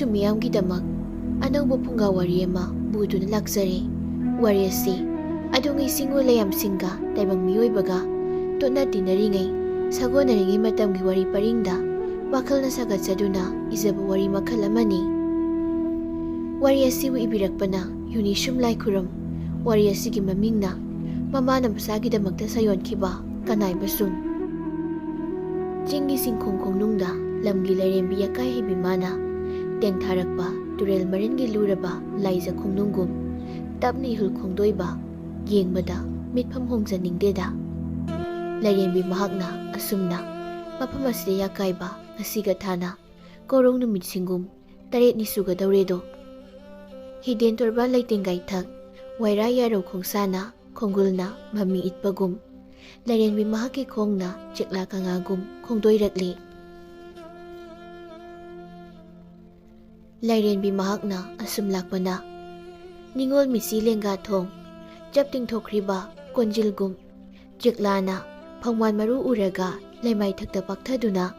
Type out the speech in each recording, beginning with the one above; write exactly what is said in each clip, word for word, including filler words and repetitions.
ꯃꯤꯌꯥꯝꯒꯤꯗꯃꯛ ꯑꯅꯧꯕ ꯐꯨꯡꯒꯥ ꯋꯥꯔꯤ ꯑꯃ ꯄꯨꯗꯨꯅ ꯂꯥꯛꯆꯔꯦ꯫ ꯋꯥꯔꯤ ꯑꯁꯤ ꯑꯗꯣꯉꯩ ꯆꯤꯡꯉꯨ ꯂꯩꯌꯥꯝꯁꯤꯡꯒ ꯇꯥꯏꯕꯪ ꯃꯤꯑꯣꯏꯕꯒ ꯇꯣꯠꯅ ꯇꯤꯟꯅꯔꯤꯉꯩ ꯁꯥꯒꯣꯟꯅꯔꯤꯉꯩ ꯃꯇꯝꯒꯤ ꯋꯥꯔꯤ ꯄꯔꯤꯡꯗ ꯋꯥꯈꯜꯅ ꯁꯥꯒꯠꯆꯗꯨꯅ ꯏꯖꯕ ꯋꯥꯔꯤ ꯃꯈꯜ ꯑꯃꯅꯤ꯫ ꯋꯥꯔꯤ ꯑꯁꯤꯕꯨ ꯏꯕꯤꯔꯛꯄꯅ ꯌꯨꯅꯤꯁꯨꯝ ꯂꯥꯏꯈꯨꯔꯝ꯫ ꯋꯥꯔꯤ ꯑꯁꯤꯒꯤ ꯃꯃꯤꯡꯅ ꯃꯃꯥꯅ ꯃꯆꯥꯒꯤꯗꯃꯛꯇ ꯁꯥꯌꯣꯟꯈꯤꯕ ꯀꯅꯥꯏꯕ ꯁꯨꯝ꯫ ꯆꯤꯡꯒꯤ ꯆꯤꯡꯈꯣꯡ ꯈꯣꯡꯅꯨꯡꯗ ꯂꯝꯒꯤ ꯂꯥꯏꯔꯦꯝꯕꯤ ꯑꯀꯥꯏ ꯍꯩꯕꯤ ꯃꯥꯅ ꯇꯦꯡꯊꯥꯔꯛꯄ ꯇꯨꯔꯦꯜ ꯃꯔꯤꯟꯒꯤ ꯂꯨꯔꯕ ꯂꯥꯏꯖ ꯈꯣꯡꯅꯨꯡꯒꯨꯝ ꯇꯞꯅ ꯏꯍꯨꯜ ꯈꯣꯡꯗꯣꯏꯕ ꯌꯦꯡꯕꯗ ꯃꯤꯠꯐꯝ ꯍꯣꯡꯖꯅꯤꯡꯗꯦꯗ꯫ ꯂꯥꯏꯔꯦꯝꯕꯤ ꯃꯍꯥꯛꯅ ꯑꯁꯨꯝꯅ ꯃꯐꯝ ꯑꯁꯤꯗ ꯌꯥꯀꯥꯏꯕ ꯉꯁꯤꯒ ꯊꯥꯅ ꯀꯣꯔꯧ ꯅꯨꯃꯤꯠꯁꯤꯡꯒꯨꯝ ꯇꯔꯦꯠꯅꯤ ꯁꯨꯒꯗꯧꯔꯦꯗꯣ꯫ ꯍꯤꯗꯦꯟ ꯇꯣꯔꯕꯥꯟ ꯂꯩꯇꯦꯡ ꯒꯥꯏꯊꯛ, ꯋꯥꯏꯔꯥ ꯌꯥꯔꯧ ꯈꯣꯡꯁꯥꯅ ꯈꯣꯡꯒꯨꯜꯅ ꯃꯃꯤ ꯏꯠꯄꯒꯨꯝ, ꯂꯥꯏꯔꯦꯝꯕꯤ ꯃꯍꯥꯛꯀꯤ ꯈꯣꯡꯅ ꯆꯦꯛꯂꯥ ꯀꯪꯉꯥꯒꯨꯝ ꯈꯣꯡꯗꯣꯏꯔꯛꯂꯤ꯫ ꯂꯥꯏꯔꯦꯝꯕꯤ ꯃꯍꯥꯛꯅ ꯑꯁꯨꯝ ꯂꯥꯛꯄꯅ, ꯅꯤꯉꯣꯜ ꯃꯤꯆꯤ ꯂꯦꯡꯒꯥ ꯊꯣꯡ, ꯆꯞ ꯇꯤꯡꯊꯣꯛꯈ꯭ꯔꯤꯕ ꯀꯣꯟꯖꯤꯜꯒꯨꯝ, ꯆꯦꯛꯂꯥꯅ ꯐꯧꯃꯥꯟ ꯃꯔꯨ ꯎꯔꯒ ꯂꯩꯃꯥꯏꯊꯛꯇ ꯄꯥꯛꯊꯗꯨꯅ,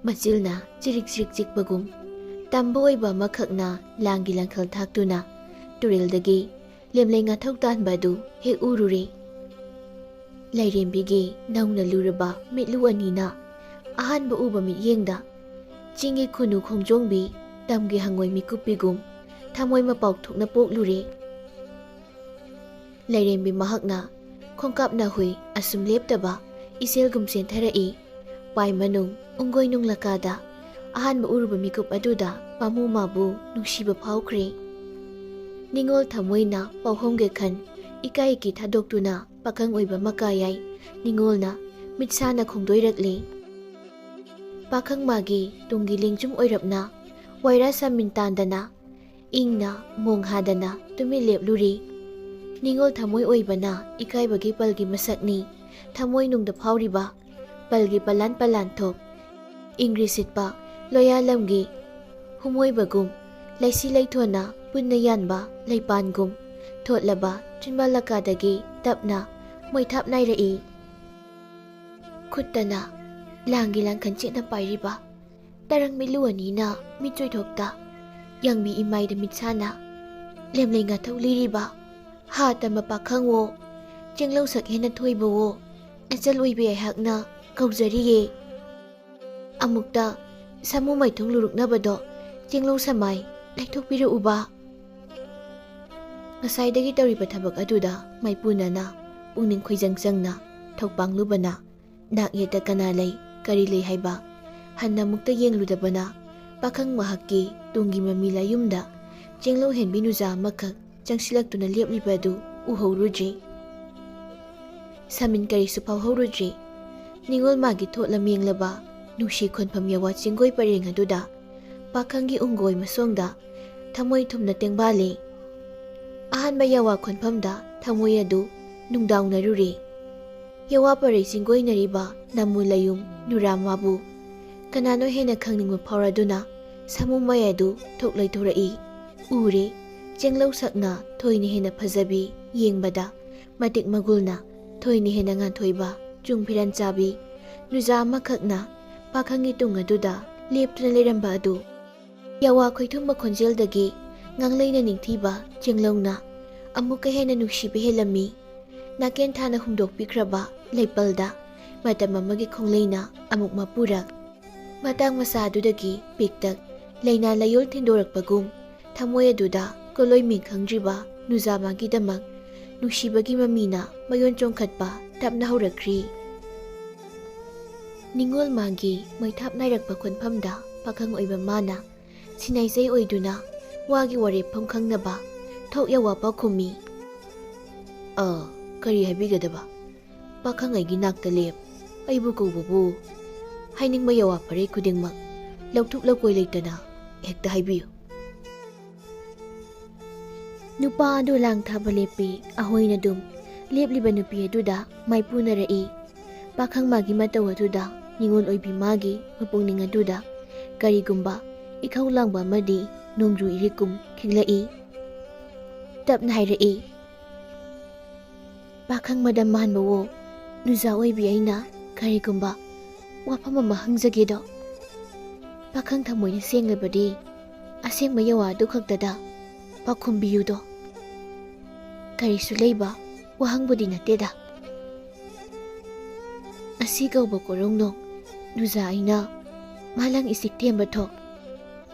ꯃꯆꯤꯜꯅ ꯆꯤꯔꯤꯛ ꯆꯤꯔꯤꯛ ꯆꯤꯛꯄꯒꯨꯝ, ꯇꯝꯕ ꯑꯣꯏꯕ ꯑꯃꯈꯛꯅ ꯂꯥꯡꯒꯤ ꯂꯪꯈꯜ ꯊꯥꯛꯇꯨꯅ ꯇꯨꯔꯦꯜꯗꯒꯤ ꯂꯦꯝꯂꯩ ꯉꯥꯊꯧ ꯇꯥꯟꯕ ꯑꯗꯨ ꯍꯦꯛ ꯎꯔꯨꯔꯦ꯫ ꯂꯥꯏꯔꯦꯝꯕꯤꯒꯤ ꯅꯧꯅ ꯂꯨꯔꯕ ꯃꯤꯠꯂꯨ ꯑꯅꯤꯅ ꯑꯍꯥꯟꯕ ꯎꯕ ꯃꯤꯠꯌꯦꯡꯗ ꯆꯤꯡꯒꯤ ꯈꯨꯅꯨ ꯈꯣꯡꯖꯣꯡꯕꯤ, ꯇꯝꯒꯤ ꯍꯪꯉꯣꯏ ꯃꯤꯀꯨꯞꯄꯤꯒꯨꯝ ꯊꯃꯣꯏ ꯃꯄꯥꯎ ꯊꯣꯛꯅ ꯄꯣꯛꯂꯨꯔꯦ꯫ ꯂꯥꯏꯔꯦꯝꯕꯤ ꯃꯍꯥꯛꯅ ꯈꯣꯡꯀꯥꯞ ꯅꯥꯍꯨꯏ ꯑꯁꯨꯝ ꯂꯦꯞꯇꯕ ꯏꯆꯦꯜꯒꯨꯝ ꯆꯦꯟꯊꯔꯛꯏ꯫ ꯄꯥꯏ ꯃꯅꯨꯡ ꯎꯪꯒꯣꯏ ꯅꯨꯡꯂꯀꯥꯗ ꯑꯍꯥꯟꯕ ꯎꯔꯨꯕ ꯃꯤꯀꯨꯞ ꯑꯗꯨꯗ ꯄꯥꯃꯨ ꯃꯥꯕꯨ ꯅꯨꯡꯁꯤꯕ ꯐꯥꯎꯈ꯭ꯔꯦ꯫ ꯅꯤꯉꯣꯜ ꯊꯃꯣꯏꯅ ꯄꯥꯎꯍꯣꯡꯒꯦ ꯈꯟ ꯏꯀꯥꯏ ꯏꯀꯤ ꯊꯥꯗꯣꯛꯇꯨꯅ ꯄꯥꯈꯪ ꯑꯣꯏꯕ ꯃꯀꯥꯌꯥꯏ ꯅꯤꯉꯣꯜꯅ ꯃꯤꯠꯁꯥꯅ ꯈꯣꯡꯗꯣꯏꯔꯛꯂꯦ꯫ ꯄꯥꯈꯪ ꯃꯥꯒꯤ ꯇꯨꯡꯒꯤ ꯂꯦꯡꯖꯨꯝ ꯑꯣꯏꯔꯞꯅ ꯋꯥꯏꯔꯥ ꯁꯥꯃꯤꯟ ꯇꯥꯟꯗꯅ ꯏꯪꯅ ꯃꯣꯡ ꯍꯥꯗꯅ ꯇꯨꯃꯤꯟ ꯂꯦꯞꯂꯨꯔꯤ꯫ ꯅꯤꯉꯣꯜ ꯊꯃꯣꯏ ꯑꯣꯏꯕꯅ ꯏꯀꯥꯏꯕꯒꯤ ꯄꯜꯒꯤ ꯃꯁꯛꯅꯤ ꯊꯃꯣꯏ ꯅꯨꯡꯗ ꯐꯥꯎꯔꯤꯕ ꯄꯜꯒꯤ ꯄꯂꯥꯟ ꯄꯂꯥꯟ ꯊꯣꯛ꯫ ꯏꯪꯒ꯭ꯔꯤꯁꯤꯠꯄ ꯂꯣꯌꯥ ꯂꯝꯒꯤ ꯍꯨꯃꯣꯏꯕꯒꯨꯝ, ꯂꯩꯁꯤ ꯂꯩꯊꯣꯟꯅ ꯄꯨꯟꯅ ꯌꯥꯟꯕ ꯂꯩꯄꯥꯟꯒꯨꯝ ꯊꯣꯠꯂꯕ ꯆꯤꯟꯕꯥꯜ ꯂꯀꯥꯗꯒꯤ ꯇꯞꯅ ꯃꯣꯏꯊꯥꯞ ꯅꯥꯏꯔꯛꯏ꯫ ꯈꯨꯠꯇꯅ ꯂꯥꯡꯒꯤ ꯂꯥꯡꯈꯟ ꯆꯦꯠꯅ ꯄꯥꯏꯔꯤꯕ ꯇꯔꯪ ꯃꯤꯠꯂꯨ ꯑꯅꯤꯅ ꯃꯤꯠ ꯆꯣꯏꯊꯣꯛꯇ ꯌꯥꯡꯕꯤ ꯏꯃꯥꯏꯗ ꯃꯤꯠꯁꯥꯅ ꯂꯦꯝꯂꯩ ꯉꯥꯊꯧ ꯂꯤꯔꯤꯕ ꯍꯥ ꯇꯝꯕ ꯄꯥꯈꯪꯋꯣ, ꯆꯦꯡꯂꯧ ꯁꯛ ꯍꯦꯟꯅ ꯊꯣꯏꯕꯋꯣ, ꯅꯆꯜ ꯑꯣꯏꯕꯤ ꯑꯩꯍꯥꯛꯅ ꯀꯧꯖꯔꯤꯌꯦ꯫ ꯑꯃꯨꯛꯇ ꯁꯥꯃꯨ ꯃꯥꯏꯊꯣꯡ ꯂꯨꯔꯨꯛꯅꯕꯗꯣ ꯆꯦꯡꯂꯧ ꯁꯃꯥꯏ ꯂꯩꯊꯣꯛꯄꯤꯔꯛꯎꯕ꯫ ꯉꯁꯥꯏꯗꯒꯤ ꯇꯧꯔꯤꯕ ꯊꯕꯛ ꯑꯗꯨꯗ ꯃꯥꯏꯄꯨꯅꯅ ꯄꯨꯛꯅꯤꯡ ꯈꯣꯏꯖꯪ ꯆꯪꯅ ꯊꯧꯄꯥꯡꯂꯨꯕꯅ ꯅꯥꯛ ꯌꯦꯠꯇ ꯀꯅꯥ ꯂꯩ, ꯀꯔꯤ ꯂꯩ ꯍꯥꯏꯕ ꯍꯟꯅ ꯑꯃꯨꯛꯇ ꯌꯦꯡꯂꯨꯗꯕꯅ ꯄꯥꯈꯪ ꯃꯍꯥꯛꯀꯤ ꯇꯨꯡꯒꯤ ꯃꯃꯤ ꯂꯥꯌꯨꯝꯗ ꯆꯦꯡꯂꯧ ꯍꯦꯟꯕꯤ ꯅꯨꯖꯥ ꯑꯃꯈꯛ ꯆꯪꯁꯤꯜꯂꯛꯇꯨꯅ ꯂꯦꯞꯂꯤꯕ ꯑꯗꯨ ꯎꯍꯧꯔꯨꯗ꯭ꯔꯤ꯫ ꯁꯃꯤꯟ ꯀꯔꯤꯁꯨ ꯐꯥꯎꯍꯧꯔꯨꯗ꯭ꯔꯤ꯫ ꯅꯤꯉꯣꯜ ꯃꯥꯒꯤ ꯊꯣꯠꯂꯝ ꯌꯦꯡꯂꯕ ꯅꯨꯡꯁꯤ ꯈꯣꯟꯐꯝ ꯌꯥꯋꯥ ꯆꯤꯡꯒꯣꯏ ꯄꯔꯦꯡ ꯑꯗꯨꯗ ꯄꯥꯈꯪꯒꯤ ꯎꯪꯒꯣꯏ ꯃꯁꯣꯡꯗ ꯊꯃꯣꯏ ꯊꯨꯝꯅ ꯇꯦꯡꯕꯥꯜꯂꯤ꯫ ꯑꯍꯥꯟꯕ ꯌꯥꯋꯥ ꯈꯣꯟꯐꯝꯗ ꯊꯃꯣꯏ ꯑꯗꯨ ꯅꯨꯡꯗꯥꯎꯅꯔꯨꯔꯦ꯫ ꯌꯥꯋꯥ ꯄꯔꯩ ꯆꯤꯡꯒꯣꯏꯅꯔꯤꯕ ꯅꯃꯨ ꯂꯌꯨꯝ ꯅꯨꯔꯥ ꯃꯥꯕꯨ ꯀꯅꯥꯅꯣ ꯍꯦꯟꯅ ꯈꯪꯅꯤꯡꯕ ꯐꯥꯎꯔꯗꯨꯅ ꯁꯥꯃꯨ ꯃꯌꯥꯏ ꯑꯗꯨ ꯊꯣꯛ ꯂꯩꯊꯣꯔꯛꯏ꯫ ꯎꯔꯦ, ꯆꯦꯡꯂꯧ ꯁꯛꯅ ꯊꯣꯏꯅ ꯍꯦꯟꯅ ꯐꯖꯕꯤ, ꯌꯦꯡꯕꯗ ꯃꯇꯤꯛ ꯃꯒꯨꯜꯅ ꯊꯣꯏꯅ ꯍꯦꯟꯅ ꯉꯥꯟꯊꯣꯏꯕ ꯆꯨꯡ ꯐꯤꯔꯥꯟ ꯆꯥꯕꯤ ꯅꯨꯖꯥ ꯑꯃꯈꯛꯅ ꯄꯥꯈꯪꯒꯤ ꯇꯨꯡ ꯑꯗꯨꯗ ꯂꯦꯞꯇꯨꯅ ꯂꯩꯔꯝꯕ ꯑꯗꯨ ꯌꯥꯋꯥ ꯈꯣꯏꯊꯨꯝꯕ ꯈꯣꯟꯖꯦꯜꯗꯒꯤ ꯉꯥꯡꯂꯩꯅ ꯅꯤꯡꯊꯤꯕ ꯆꯦꯡꯂꯧꯅ ꯑꯃꯨꯛꯀ ꯍꯦꯟꯅ ꯅꯨꯡꯁꯤꯕ ꯍꯦꯜꯂꯝꯃꯤ꯫ ꯅꯥꯀꯦꯟ ꯊꯥꯅ ꯍꯨꯝꯗꯣꯛꯄꯤꯈ꯭ꯔꯕ ꯂꯩꯄꯜꯗ ꯃꯇꯝ ꯑꯃꯒꯤ ꯈꯣꯡꯂꯩꯅ ꯑꯃꯨꯛ ꯃꯄꯨꯔꯛ꯫ ꯃꯇꯥꯡ ꯃꯆꯥ ꯑꯗꯨꯗꯒꯤ ꯄꯤꯛꯇꯛ ꯂꯩꯅꯥ ꯂꯥꯏꯑꯣꯜ ꯊꯤꯟꯗꯣꯔꯛꯄꯒꯨꯝ ꯊꯃꯣꯏ ꯑꯗꯨꯗ ꯀꯣꯂꯣꯏ ꯃꯤꯡ ꯈꯪꯗ꯭ꯔꯤꯕ ꯅꯨꯖꯥꯃꯥꯒꯤꯗꯃꯛ ꯅꯨꯡꯁꯤꯕꯒꯤ ꯃꯃꯤꯅ ꯃꯌꯣꯟ ꯆꯣꯡꯈꯠꯄ ꯇꯞꯅ ꯍꯧꯔꯛꯈ꯭ꯔꯤ꯫ ꯅꯤꯉꯣꯜ ꯃꯥꯒꯤ ꯃꯩꯊꯥꯞ ꯅꯥꯏꯔꯛꯄ ꯈꯣꯟꯐꯝꯗ ꯄꯥꯈꯪ ꯑꯣꯏꯕ ꯃꯥꯅ ꯁꯤꯅꯥꯏꯖꯩ ꯑꯣꯏꯗꯨꯅ ꯋꯥꯒꯤ ꯋꯥꯔꯦꯞꯐꯝ ꯈꯪꯅꯕ ꯊꯣꯛ ꯌꯥꯋꯥ ꯄꯥꯎꯈꯨꯝꯃꯤ꯫ "ꯑ, ꯀꯔꯤ ꯍꯥꯏꯕꯤꯒꯗꯕ? ꯄꯥꯈꯪ ꯑꯩꯒꯤ ꯅꯥꯛꯇ ꯂꯦꯞ꯫ ꯑꯩꯕꯨ ꯀꯧꯕꯕꯨ ꯍꯥꯏꯅꯤꯡꯕ ꯌꯥꯋꯥ ꯐꯔꯦ ꯈꯨꯗꯤꯡꯃꯛ ꯂꯧꯊꯣꯛ ꯂꯧꯀꯣꯏ ꯂꯩꯇꯅ ꯍꯦꯛꯇ ꯍꯥꯏꯕꯤꯌꯨ꯫" ꯅꯨꯄꯥ ꯑꯗꯨ ꯂꯥꯡ ꯊꯥꯕ ꯂꯦꯞꯄꯤ꯫ ꯑꯍꯣꯏꯅ ꯑꯗꯨꯝ ꯂꯦꯞꯂꯤꯕ ꯅꯨꯄꯤ ꯑꯗꯨꯗ ꯃꯥꯏꯄꯨꯅꯔꯛꯏ꯫ ꯄꯥꯈꯪ ꯃꯥꯒꯤ ꯃꯇꯧ ꯑꯗꯨꯗ ꯅꯤꯉꯣꯜ ꯑꯣꯏꯕꯤ ꯃꯥꯒꯤ ꯃꯄꯨꯛꯅꯤꯡ ꯑꯗꯨꯗ ꯀꯔꯤꯒꯨꯝꯕ ꯏꯈꯧ ꯂꯥꯡꯕ ꯑꯃꯗꯤ ꯅꯣꯡꯖꯨ ꯏꯔꯤꯛꯀꯨꯝ ꯈꯤꯡꯂꯛꯏ꯫ ꯇꯞꯅ ꯍꯥꯏꯔꯛꯏ, "ꯄꯥꯈꯪ ꯃꯗꯝ ꯃꯥꯟꯕꯋꯣ, ꯅꯨꯖꯥ ꯑꯣꯏꯕꯤ ꯑꯩꯅ ꯀꯔꯤꯒꯨꯝꯕ ꯋꯥꯐꯝ ꯑꯃ ꯍꯪꯖꯒꯦꯗꯣ?" ꯄꯥꯈꯪ ꯊꯃꯣꯏꯅ ꯁꯦꯡꯂꯕꯗꯤ ꯑꯁꯦꯡꯕ ꯌꯥꯋꯥ ꯑꯗꯨ ꯈꯛꯇꯗ ꯄꯥꯎꯈꯨꯝꯕꯤꯌꯨꯗꯣ꯫ ꯀꯔꯤꯁꯨ ꯂꯩꯕ ꯋꯥꯍꯪꯕꯨꯗꯤ ꯅꯠꯇꯦꯗ꯫ ꯑꯁꯤ ꯀꯧꯕ ꯀꯣꯔꯧꯅꯣꯡ ꯅꯨꯖꯥ ꯑꯩꯅ ꯃꯥꯂꯪ ꯏꯁꯤꯛ ꯊꯦꯝꯕ ꯊꯣꯛ꯫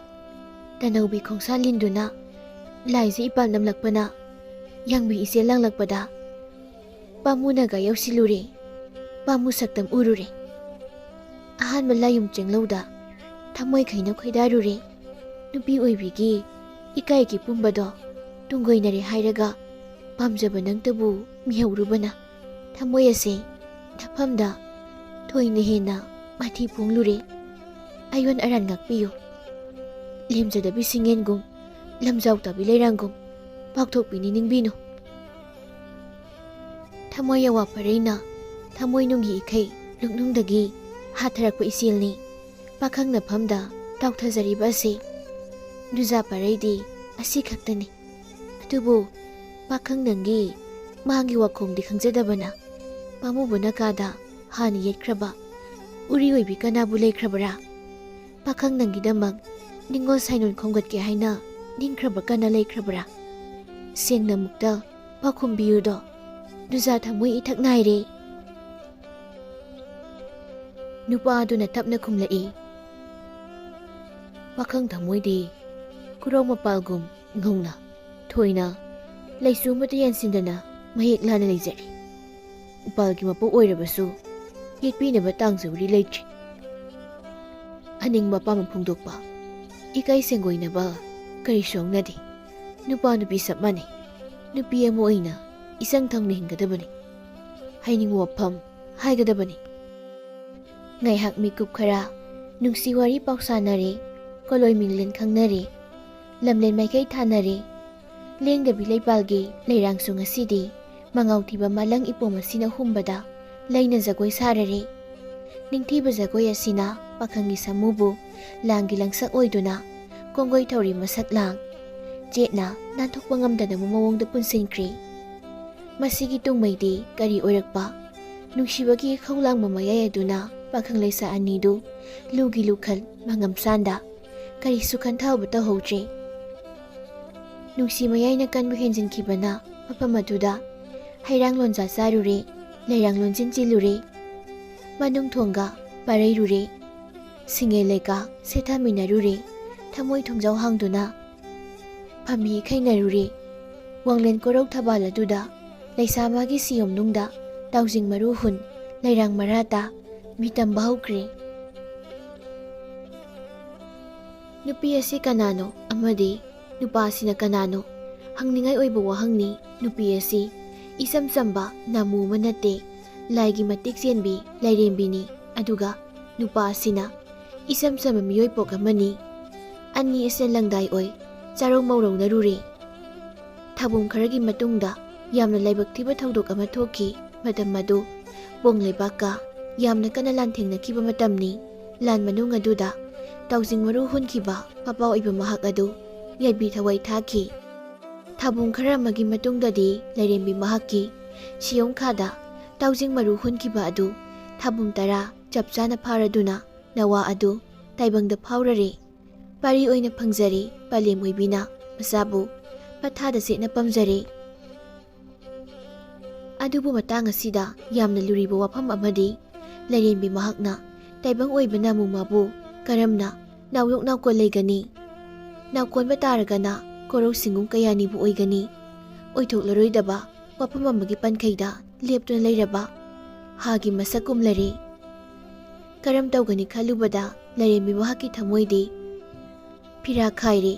ꯇꯅꯧꯕꯤ ꯈꯣꯡꯁꯥ ꯂꯤꯟꯗꯨꯅ ꯂꯥꯏꯖ ꯏꯄꯥꯜ ꯅꯝꯂꯛꯄꯅ ꯌꯥꯡꯕꯤ ꯏꯆꯦꯜ ꯂꯥꯡꯂꯛꯄꯗ ꯄꯥꯃꯨꯅꯒ ꯌꯧꯁꯤꯜꯂꯨꯔꯦ꯫ ꯄꯥꯃꯨ ꯁꯛꯇꯝ ꯎꯔꯨꯔꯦ꯫ ꯑꯍꯥꯟꯕ ꯂꯥꯏꯌꯨꯝ ꯆꯦꯡꯂꯧꯗ ꯊꯃꯣꯏ ꯈꯩꯅ ꯈꯣꯏꯗꯥꯔꯨꯔꯦ꯫ ꯅꯨꯄꯤ ꯑꯣꯏꯕꯤꯒꯤ ꯏꯀꯥꯏꯒꯤ ꯄꯨꯝꯕꯗꯣ ꯇꯨꯡꯒꯣꯏꯅꯔꯦ ꯍꯥꯏꯔꯒ ꯄꯥꯝꯖꯕ ꯅꯪꯇꯕꯨ ꯃꯤꯍꯧꯔꯨꯕꯅ ꯊꯃꯣꯏ ꯑꯁꯦ ꯊꯐꯝꯗ ꯊꯣꯏꯅ ꯍꯦꯟꯅ ꯃꯊꯤ ꯐꯣꯡꯂꯨꯔꯦ꯫ ꯑꯌꯣꯟ ꯑꯔꯥꯟ ꯉꯥꯛꯄꯤꯌꯨ꯫ ꯂꯦꯝꯖꯗꯕꯤ ꯁꯤꯡꯌꯦꯟꯒꯨꯝ, ꯂꯝꯖꯥꯎ ꯇꯥꯕꯤ ꯂꯩꯔꯥꯡꯒꯨꯝ ꯄꯥꯎꯊꯣꯛꯄꯤꯅꯤ ꯅꯤꯡꯕꯤꯅꯨ꯫ ꯊꯃꯣꯏ ꯌꯥꯋꯥ ꯄꯔꯩꯅ ꯊꯃꯣꯏꯅꯨꯡꯒꯤ ꯏꯈꯩ ꯂꯨꯛꯅꯨꯡꯗꯒꯤ ꯍꯥꯊꯔꯛꯄ ꯏꯆꯦꯜꯅꯤ꯫ ꯄꯥꯈꯪ ꯅꯐꯝꯗ ꯇꯥꯎꯊꯖꯔꯤꯕ ꯑꯁꯤ ꯅꯨꯖꯥ ꯄꯔꯩꯗꯤ ꯑꯁꯤ ꯈꯛꯇꯅꯤ꯫ ꯑꯗꯨꯕꯨ ꯄꯥꯈꯪ ꯅꯪꯒꯤ ꯃꯥꯒꯤ ꯋꯥꯈꯣꯡꯗꯤ ꯈꯪꯖꯗꯕꯅ ꯄꯥꯝꯃꯨꯕꯅ ꯀꯥꯗ ꯍꯥꯟꯅ ꯌꯦꯠꯈ꯭ꯔꯕ ꯎꯔꯤ ꯑꯣꯏꯕꯤ ꯀꯅꯥꯕꯨ ꯂꯩꯈ꯭ꯔꯕꯔꯥ? ꯄꯥꯈꯪ ꯅꯪꯒꯤꯗꯃꯛ ꯅꯤꯡꯉꯣꯜ ꯁꯥꯏꯅꯣꯟ ꯈꯣꯝꯒꯠꯀꯦ ꯍꯥꯏꯅ ꯅꯤꯡꯈ꯭ꯔꯕ ꯀꯅꯥ ꯂꯩꯈ꯭ꯔꯕꯔꯥ? ꯁꯦꯡꯅ ꯑꯃꯨꯛꯇ ꯄꯥꯎꯈꯨꯝꯕꯤꯌꯨꯗꯣ꯫ ꯅꯨꯖꯥ ꯊꯃꯣꯏ ꯏꯊꯛ ꯅꯥꯏꯔꯦ꯫ ꯅꯨꯄꯥ ꯑꯗꯨꯅ ꯇꯞꯅ ꯈꯨꯝꯂꯛꯏ꯫ ꯄꯥꯈꯪ ꯊꯃꯣꯏꯗꯤ ꯈꯨꯔꯧ ꯃꯄꯥꯜꯒꯨꯝ ꯉꯧꯅ, ꯊꯣꯏꯅ, ꯂꯩꯁꯨ ꯑꯃꯠꯇ ꯌꯥꯟꯁꯤꯟꯗꯅ ꯃꯌꯦꯛ ꯂꯥꯅ ꯂꯩꯖꯔꯤ꯫ ꯎꯄꯥꯜꯒꯤ ꯃꯄꯣꯛ ꯑꯣꯏꯔꯕꯁꯨ ꯌꯦꯠꯄꯤꯅꯕ ꯇꯥꯡꯖꯧꯔꯤ ꯂꯩꯇ꯭ꯔꯤ꯫ ꯑꯅꯤꯡꯕ ꯑꯄꯥꯝꯕ ꯐꯣꯡꯗꯣꯛꯄ, ꯏꯀꯥꯏ ꯁꯦꯡꯒꯣꯏꯅꯕ ꯀꯔꯤꯁꯨ ꯍꯧꯅꯗꯦ꯫ ꯅꯨꯄꯥ ꯅꯨꯄꯤ ꯆꯞ ꯃꯥꯟꯅꯩ꯫ ꯅꯨꯄꯤ ꯑꯃ ꯑꯣꯏꯅ ꯏꯆꯪ ꯊꯪꯅ ꯍꯤꯡꯒꯗꯕꯅꯤ꯫ ꯍꯥꯏꯅꯤꯡꯕ ꯋꯥꯐꯝ ꯍꯥꯏꯒꯗꯕꯅꯤ꯫ ꯉꯥꯏꯍꯥꯛ ꯃꯤꯀꯨꯞ ꯈꯔ ꯅꯨꯡꯁꯤ ꯋꯥꯔꯤ ꯄꯥꯎ ꯁꯥꯟꯅꯔꯦ, ꯀꯣꯂꯣꯏ ꯃꯤꯡꯂꯦꯟ ꯈꯪꯅꯔꯦ, ꯂꯝꯂꯦꯟ ꯃꯥꯏꯀꯩ ꯊꯥꯅꯔꯦ꯫ ꯂꯦꯡꯗꯕꯤ ꯂꯩꯄꯥꯜꯒꯤ ꯂꯩꯔꯥꯡꯁꯨ ꯉꯁꯤꯗꯤ ꯃꯉꯥꯎ ꯊꯤꯕ ꯃꯥꯂꯪ ꯏꯄꯣꯝ ꯑꯁꯤꯅ ꯍꯨꯝꯕꯗ ꯂꯩꯅ ꯖꯒꯣꯏ ꯁꯥꯔꯔꯦ꯫ ꯅꯤꯡꯊꯤꯕ ꯖꯒꯣꯏ ꯑꯁꯤꯅ ꯄꯥꯈꯪꯒꯤ ꯁꯥꯃꯨꯕꯨ ꯂꯥꯡꯒꯤ ꯂꯪꯁꯛ ꯑꯣꯏꯗꯨꯅ ꯀꯣꯡꯒꯣꯏ ꯊꯧꯔꯤ ꯃꯁꯛ ꯂꯥꯡ ꯆꯦꯠꯅ ꯅꯥꯟꯊꯣꯛꯄ ꯉꯝꯗꯅꯕ ꯃꯑꯣꯡꯗ ꯄꯨꯟꯁꯤꯟꯈ꯭ꯔꯦ꯫ ꯃꯁꯤꯒꯤ ꯇꯨꯡꯃꯩꯗꯤ ꯀꯔꯤ ꯑꯣꯏꯔꯛꯄ? ꯅꯨꯡꯁꯤꯕꯒꯤ ꯏꯈꯧ ꯂꯥꯡꯕ ꯃꯌꯥꯏ ꯑꯗꯨꯅ ꯄꯥꯈꯪ ꯂꯩꯁꯥ ꯑꯅꯤꯗꯨ ꯂꯨꯒꯤ ꯂꯨꯈꯜ ꯃꯉꯝꯁꯥꯟꯗ ꯀꯔꯤꯁꯨ ꯈꯟꯊꯍꯧꯕ ꯇꯧꯍꯧꯗ꯭ꯔꯦ꯫ ꯅꯨꯡꯁꯤ ꯃꯌꯥꯏꯅ ꯀꯟꯕ ꯍꯦꯟꯖꯤꯟꯈꯤꯕꯅ ꯃꯐꯝ ꯑꯗꯨꯗ ꯍꯩꯔꯥꯡ ꯂꯣꯟꯖꯥ ꯆꯥꯔꯨꯔꯦ, ꯂꯩꯔꯥꯡ ꯂꯣꯟꯖꯤꯟ ꯆꯤꯜꯂꯨꯔꯦ, ꯃꯅꯨꯡ ꯊꯣꯡꯒ ꯄꯥꯔꯩꯔꯨꯔꯦ, ꯁꯤꯡꯉꯦ ꯂꯩꯀꯥ ꯁꯦꯠꯊꯃꯤꯟꯅꯔꯨꯔꯦ, ꯊꯃꯣꯏ ꯊꯣꯡꯖꯥꯎ ꯍꯥꯡꯗꯨꯅ ꯐꯝꯃꯤ ꯈꯩꯅꯔꯨꯔꯦ꯫ ꯋꯥꯡꯂꯦꯟ ꯀꯣꯔꯧ ꯊꯕꯥꯜ ꯑꯗꯨꯗ ꯂꯩꯁꯥ ꯃꯥꯒꯤ ꯁꯤꯌꯣꯝꯅꯨꯡꯗ ꯇꯥꯎꯖꯤꯡ ꯃꯔꯨ ꯍꯨꯟ, ꯂꯩꯔꯥꯡ ꯃꯔꯥꯇ ꯃꯤ ꯇꯝꯕ ꯍꯧꯈ꯭ꯔꯦ꯫ ꯅꯨꯄꯤ ꯑꯁꯤ ꯀꯅꯥꯅꯣ ꯑꯃꯗꯤ ꯅꯨꯄꯥ ꯑꯁꯤꯅ ꯀꯅꯥꯅꯣ ꯍꯪꯅꯤꯡꯉꯥꯏ ꯑꯣꯏꯕ ꯋꯥꯍꯪꯅꯤ꯫ ꯅꯨꯄꯤ ꯑꯁꯤ ꯏꯆꯝ ꯆꯝꯕ ꯅꯥꯃꯨ ꯑꯃ ꯅꯠꯇꯦ, ꯂꯥꯏꯒꯤ ꯃꯇꯤꯛ ꯆꯦꯟꯕꯤ ꯂꯥꯏꯔꯦꯝꯕꯤꯅꯤ꯫ ꯑꯗꯨꯒ ꯅꯨꯄꯥ ꯑꯁꯤꯅ ꯏꯆꯝ ꯆꯝꯕ ꯃꯤꯑꯣꯏ ꯄꯣꯛ ꯑꯃꯅꯤ꯫ ꯑꯅꯤ ꯑꯁꯤꯅ ꯂꯪꯗꯥꯏ ꯑꯣꯏ ꯆꯥꯔꯧ ꯃꯧꯔꯧꯅꯔꯨꯔꯦ꯫ ꯊꯥꯕꯨꯡ ꯈꯔꯒꯤ ꯃꯇꯨꯡꯗ ꯌꯥꯝꯅ ꯂꯥꯏꯕꯛ ꯊꯤꯕ ꯊꯧꯗꯣꯛ ꯑꯃ ꯊꯣꯛꯈꯤ꯫ ꯃꯇꯝ ꯑꯗꯨ ꯕꯣꯡ ꯂꯩꯕꯥꯛꯀ ꯌꯥꯝꯅ ꯀꯟꯅ ꯂꯥꯟꯊꯦꯡꯅꯈꯤꯕ ꯃꯇꯝꯅꯤ꯫ ꯂꯥꯟ ꯃꯅꯨꯡ ꯑꯗꯨꯗ ꯇꯥꯎꯖꯤꯡ ꯃꯔꯨ ꯍꯨꯟꯈꯤꯕ ꯃꯄꯥ ꯑꯣꯏꯕ ꯃꯍꯥꯛ ꯑꯗꯨ ꯌꯥꯏꯕꯤ ꯊꯋꯥꯏ ꯊꯥꯈꯤ꯫ ꯊꯥꯕꯨꯡ ꯈꯔ ꯑꯃꯒꯤ ꯃꯇꯨꯡꯗꯗꯤ ꯂꯥꯏꯔꯦꯝꯕꯤ ꯃꯍꯥꯛꯀꯤ ꯁꯤꯌꯣꯡꯈꯥꯗ ꯇꯥꯎꯖꯤꯡ ꯃꯔꯨ ꯍꯨꯟꯈꯤꯕ ꯑꯗꯨ ꯊꯥꯕꯨꯡ ꯇꯔꯥ ꯆꯞ ꯆꯥꯅ ꯐꯥꯔꯗꯨꯅ ꯅꯋꯥ ꯑꯗꯨ ꯇꯥꯏꯕꯪꯗ ꯐꯥꯎꯔꯔꯦ꯫ ꯄꯥꯔꯤ ꯑꯣꯏꯅ ꯐꯪꯖꯔꯦ꯫ ꯄꯂꯦꯝ ꯑꯣꯏꯕꯤꯅ ꯃꯆꯥꯕꯨ ꯄꯊꯥꯗ ꯆꯦꯠꯅ ꯄꯝꯖꯔꯦ꯫ ꯑꯗꯨꯕꯨ ꯃꯇꯥꯡ ꯑꯁꯤꯗ ꯌꯥꯝꯅ ꯂꯨꯔꯤꯕ ꯋꯥꯐꯝ ꯑꯃꯗꯤ, ꯂꯥꯏꯔꯦꯝꯕꯤ ꯃꯍꯥꯛꯅ ꯇꯥꯏꯕꯪ ꯑꯣꯏꯕ ꯅꯥꯃꯨꯃꯥꯕꯨ ꯀꯔꯝꯅ ꯅꯥꯎꯌꯣꯛ ꯅꯥꯎꯀꯣꯟ ꯂꯩꯒꯅꯤ? ꯅꯥꯎꯀꯣꯟꯕ ꯇꯥꯔꯒꯅ ꯀꯣꯔꯧ ꯁꯤꯡꯒꯨꯝ ꯀꯌꯥꯅꯤꯕꯨ ꯑꯣꯏꯒꯅꯤ? ꯑꯣꯏꯊꯣꯛꯂꯔꯣꯏꯗꯕ ꯋꯥꯐꯝ ꯑꯃꯒꯤ ꯄꯟꯈꯩꯗ ꯂꯦꯞꯇꯨꯅ ꯂꯩꯔꯕ ꯍꯥꯒꯤ ꯃꯁꯛ ꯀꯨꯝꯂꯔꯦ꯫ ꯀꯔꯝ ꯇꯧꯒꯅꯤ ꯈꯜꯂꯨꯕꯗ ꯂꯥꯏꯔꯦꯝꯕꯤ ꯃꯍꯥꯛꯀꯤ ꯊꯃꯣꯏꯗꯤ ꯐꯤꯔꯥ ꯈꯥꯏꯔꯦ꯫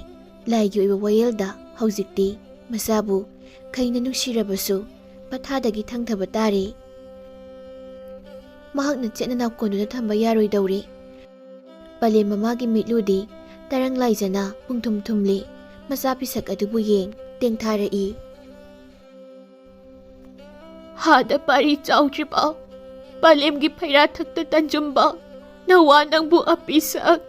ꯂꯥꯏꯒꯤ ꯑꯣꯏꯕ ꯋꯥꯌꯦꯜꯗ ꯍꯧꯖꯤꯛꯇꯤ ꯃꯆꯥꯕꯨ ꯈꯩꯅ ꯅꯨꯡꯁꯤꯔꯕꯁꯨ ꯄꯊꯥꯗꯒꯤ ꯊꯪꯊꯕ ꯇꯥꯔꯦ꯫ ꯃꯍꯥꯛꯅ ꯆꯦꯠꯅ ꯅꯥꯎꯀꯣꯟꯗꯨꯅ ꯊꯝꯕ ꯌꯥꯔꯣꯏꯗꯧꯔꯦ꯫ ꯄꯂꯦꯝ ꯃꯃꯥꯒꯤ ꯃꯤꯠꯂꯨꯗꯤ ꯇꯔꯪ ꯂꯥꯏꯖꯅ ꯄꯨꯡꯊꯨꯝ ꯊꯨꯝꯂꯤ꯫ ꯃꯆꯥ ꯄꯤꯁꯛ ꯑꯗꯨꯕꯨ ꯌꯦꯡ ꯇꯦꯡꯊꯥꯔꯛꯏ꯫ ꯍꯥꯗ ꯄꯥꯔꯤ ꯆꯥꯎꯗ꯭ꯔꯤꯕ, ꯄꯂꯦꯝꯒꯤ ꯐꯩꯔꯥ ꯊꯛꯇ ꯇꯟꯖꯨꯝꯕ ꯅꯋꯥ ꯅꯪꯕꯨ ꯑꯄꯤꯁꯛ꯫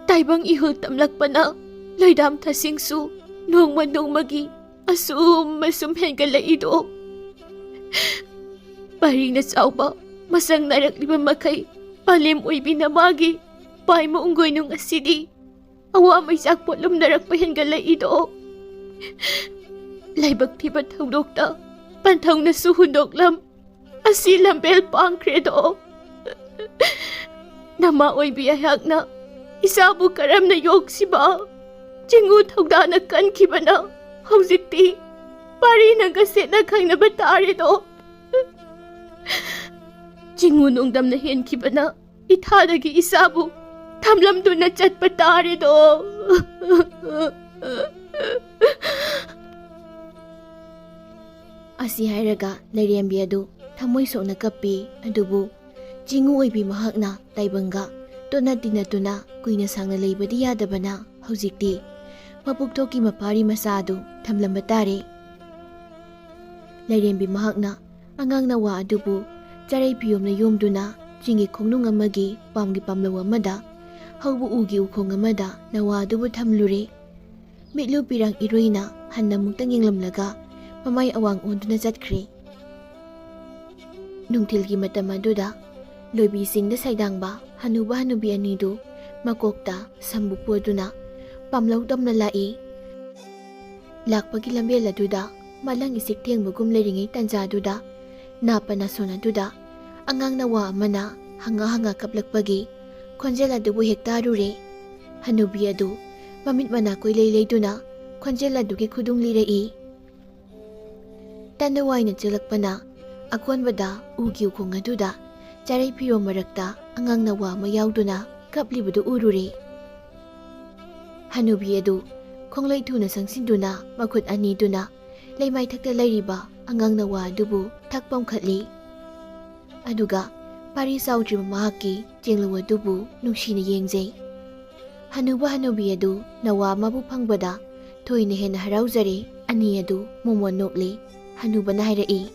ꯇꯥꯏꯕꯪ ꯏꯍꯨꯜ ꯇꯝꯂꯛꯄꯅ ꯂꯣꯏꯗꯥꯝ ꯊꯁꯤꯡꯁꯨ ꯅꯣꯡꯃ ꯅꯣꯡꯃꯒꯤ ꯑꯁꯨꯝ ꯑꯁꯨꯝ ꯍꯦꯟꯒꯠꯂꯛꯏꯗꯣ꯫ ꯄꯔꯤꯅ ꯆꯥꯎꯕ ꯃꯁꯛ ꯅꯥꯏꯔꯛꯂꯤꯕ ꯃꯈꯩ ꯄꯥꯂꯦꯝ ꯑꯣꯏꯕꯤ ꯅꯃꯥꯒꯤ ꯄꯥꯏꯃ ꯎꯪꯒꯣꯏꯅꯨꯡ ꯑꯁꯤꯗꯤ ꯑꯋꯥ ꯃꯩꯆꯥꯛ ꯄꯣꯠꯂꯨꯝꯅꯔꯛꯄ ꯍꯦꯟꯒꯠꯂꯛꯏꯗꯣ꯫ ꯂꯥꯏꯕꯛ ꯊꯤꯕ ꯊꯧꯗꯣꯛꯇ ꯄꯟꯊꯧꯅꯁꯨ ꯍꯨꯟꯗꯣꯛꯂꯝ ꯑꯁꯤ ꯂꯝꯕꯦꯜ ꯄꯥꯡꯈ꯭ꯔꯦꯗꯣ꯫ ꯅꯃꯥ ꯑꯣꯏꯕꯤ ꯑꯩꯍꯥꯛꯅ ꯏꯆꯥꯕꯨ ꯀꯔꯝꯅ ꯌꯣꯛꯁꯤꯕ? ꯆꯤꯡꯉꯨ ꯊꯧꯗꯥꯅ ꯀꯟꯈꯤꯕꯅ ꯍꯧꯖꯤꯛꯇꯤ ꯄꯥꯔꯤ ꯅꯪꯒ ꯁꯦꯠꯅ ꯈꯪꯅꯕ ꯇꯥꯔꯦꯗꯣ꯫ ꯆꯤꯡꯉꯨ ꯅꯣꯡꯗꯝꯅ ꯍꯦꯟꯈꯤꯕꯅ ꯏꯊꯥꯗꯒꯤ ꯏꯆꯥꯕꯨ ꯊꯝꯂꯝꯗꯨꯅ ꯆꯠꯄ ꯇꯥꯔꯦꯗꯣ꯫ ꯑꯁꯤ ꯍꯥꯏꯔꯒ ꯂꯩꯔꯦꯝꯕꯤ ꯑꯗꯨ ꯊꯃꯣꯏ ꯁꯣꯛꯅ ꯀꯞꯄꯤ꯫ ꯑꯗꯨꯕꯨ ꯆꯤꯡꯉꯨ ꯑꯣꯏꯕꯤ ꯃꯍꯥꯛꯅ ꯇꯥꯏꯕꯪꯒ ꯇꯣꯠꯅ ꯇꯤꯟꯅꯗꯨꯅ ꯀꯨꯏꯅ ꯁꯥꯡꯅ ꯂꯩꯕꯗꯤ ꯌꯥꯗꯕꯅ ꯍꯧꯖꯤꯛꯇꯤ ꯃꯄꯨꯛꯊꯣꯛꯀꯤ ꯃꯄꯥꯔꯤ ꯃꯆꯥ ꯑꯗꯨ ꯊꯝꯂꯝꯕ ꯇꯥꯔꯦ꯫ ꯂꯩꯔꯦꯝꯕꯤ ꯃꯍꯥꯛꯅ ꯑꯉꯥꯡ ꯅꯋꯥ ꯑꯗꯨꯕꯨ ꯆꯔꯩ ꯐꯤꯌꯣꯝꯅ ꯌꯣꯝꯗꯨꯅ ꯆꯤꯡꯒꯤ ꯈꯣꯡꯅꯨꯡ ꯑꯃꯒꯤ ꯄꯥꯝꯒꯤ ꯄꯥꯝꯂꯧ ꯑꯃꯗ ꯍꯧꯕ ꯎꯒꯤ ꯎꯈꯣꯡ ꯑꯃꯗ ꯅꯋꯥ ꯑꯗꯨꯕꯨ ꯊꯝꯂꯨꯔꯦ꯫ ꯃꯤꯠꯂꯨ ꯄꯤꯔꯥꯡ ꯏꯔꯣꯏꯅ ꯍꯟꯅ ꯑꯃꯨꯛꯇꯪ ꯌꯦꯡꯂꯝꯂꯒ ꯃꯃꯥꯏ ꯑꯋꯥꯡ ꯑꯣꯟꯗꯨꯅ ꯆꯠꯈ꯭ꯔꯦ꯫ ꯅꯨꯡꯊꯤꯜꯒꯤ ꯃꯇꯝ ꯑꯗꯨꯗ ꯂꯣꯏꯕꯤ ꯆꯤꯡꯗ ꯁꯩꯗꯥꯡꯕ ꯍꯅꯨꯕ ꯍꯅꯨꯕꯤ ꯑꯅꯤꯗꯨ ꯃꯀꯣꯛꯇ ꯁꯝꯕꯨ ꯄꯨꯗꯨꯅ ꯄꯥꯝꯂꯧ ꯇꯝꯅ ꯂꯥꯛꯏ꯫ ꯂꯥꯛꯄꯒꯤ ꯂꯝꯕꯦꯜ ꯑꯗꯨꯗ ꯃꯥꯂꯪ ꯏꯁꯤꯛ ꯊꯦꯡꯕꯒꯨꯝ ꯂꯩꯔꯤꯉꯩ ꯇꯟꯖꯥꯗꯨꯗ ꯅꯥꯄ ꯅꯥꯁꯣꯟ ꯑꯗꯨꯗ ꯑꯉꯥꯡ ꯅꯋꯥ ꯑꯃꯅ ꯍꯪꯉ ꯍꯪꯉ ꯀꯞꯂꯛꯄꯒꯤ ꯈꯣꯟꯖꯦꯜ ꯑꯗꯨꯕꯨ ꯍꯦꯛ ꯇꯥꯔꯨꯔꯦ꯫ ꯍꯅꯨꯕꯤ ꯑꯗꯨ ꯃꯃꯤꯠ ꯃꯅꯥ ꯀꯣꯏꯂꯩ ꯂꯩꯗꯨꯅ ꯈꯣꯟꯖꯦꯜ ꯑꯗꯨꯒꯤ ꯈꯨꯗꯨꯡ ꯂꯤꯔꯛꯏ꯫ ꯇꯟꯅ ꯋꯥꯏꯅ ꯆꯦꯜꯂꯛꯄꯅ ꯑꯀꯣꯟꯕꯗ ꯎꯒꯤ ꯎꯈꯣꯡ ꯑꯗꯨꯗ ꯆꯔꯩ ꯐꯤꯔꯣꯝ ꯃꯔꯛꯇ ꯑꯉꯥꯡ ꯅꯋꯥ ꯑꯃ ꯌꯥꯎꯗꯨꯅ ꯀꯞꯂꯤꯕꯗꯨ ꯎꯔꯨꯔꯦ꯫ ꯍꯅꯨꯕꯤ ꯑꯗꯨ ꯈꯣꯡꯂꯩ ꯊꯨꯅ ꯁꯪꯁꯤꯟꯗꯨꯅ ꯃꯈꯨꯠ ꯑꯅꯤꯗꯨꯅ ꯂꯩꯃꯥꯏꯊꯛꯇ ꯂꯩꯔꯤꯕ ꯑꯉꯥꯡ ꯅꯋꯥ ꯑꯗꯨꯕꯨ ꯊꯛ ꯄꯝꯈꯠꯂꯤ꯫ ꯑꯗꯨꯒ ꯄꯥꯔꯤ ꯆꯥꯎꯗ꯭ꯔꯤꯕ ꯃꯍꯥꯛꯀꯤ ꯆꯦꯡꯂꯧ ꯑꯗꯨꯕꯨ ꯅꯨꯡꯁꯤꯅ ꯌꯦꯡꯖꯩ꯫ ꯍꯅꯨꯕ ꯍꯅꯨꯕꯤ ꯑꯗꯨ ꯅꯋꯥ ꯑꯃꯕꯨ ꯐꯪꯕꯗ ꯊꯣꯏꯅ ꯍꯦꯟꯅ ꯍꯔꯥꯎꯖꯔꯦ꯫ ꯑꯅꯤ ꯑꯗꯨ ꯃꯣꯃꯣꯟ ꯅꯣꯛꯂꯤ꯫ ꯍꯅꯨꯕꯅ ꯍꯥꯏꯔꯛꯏ,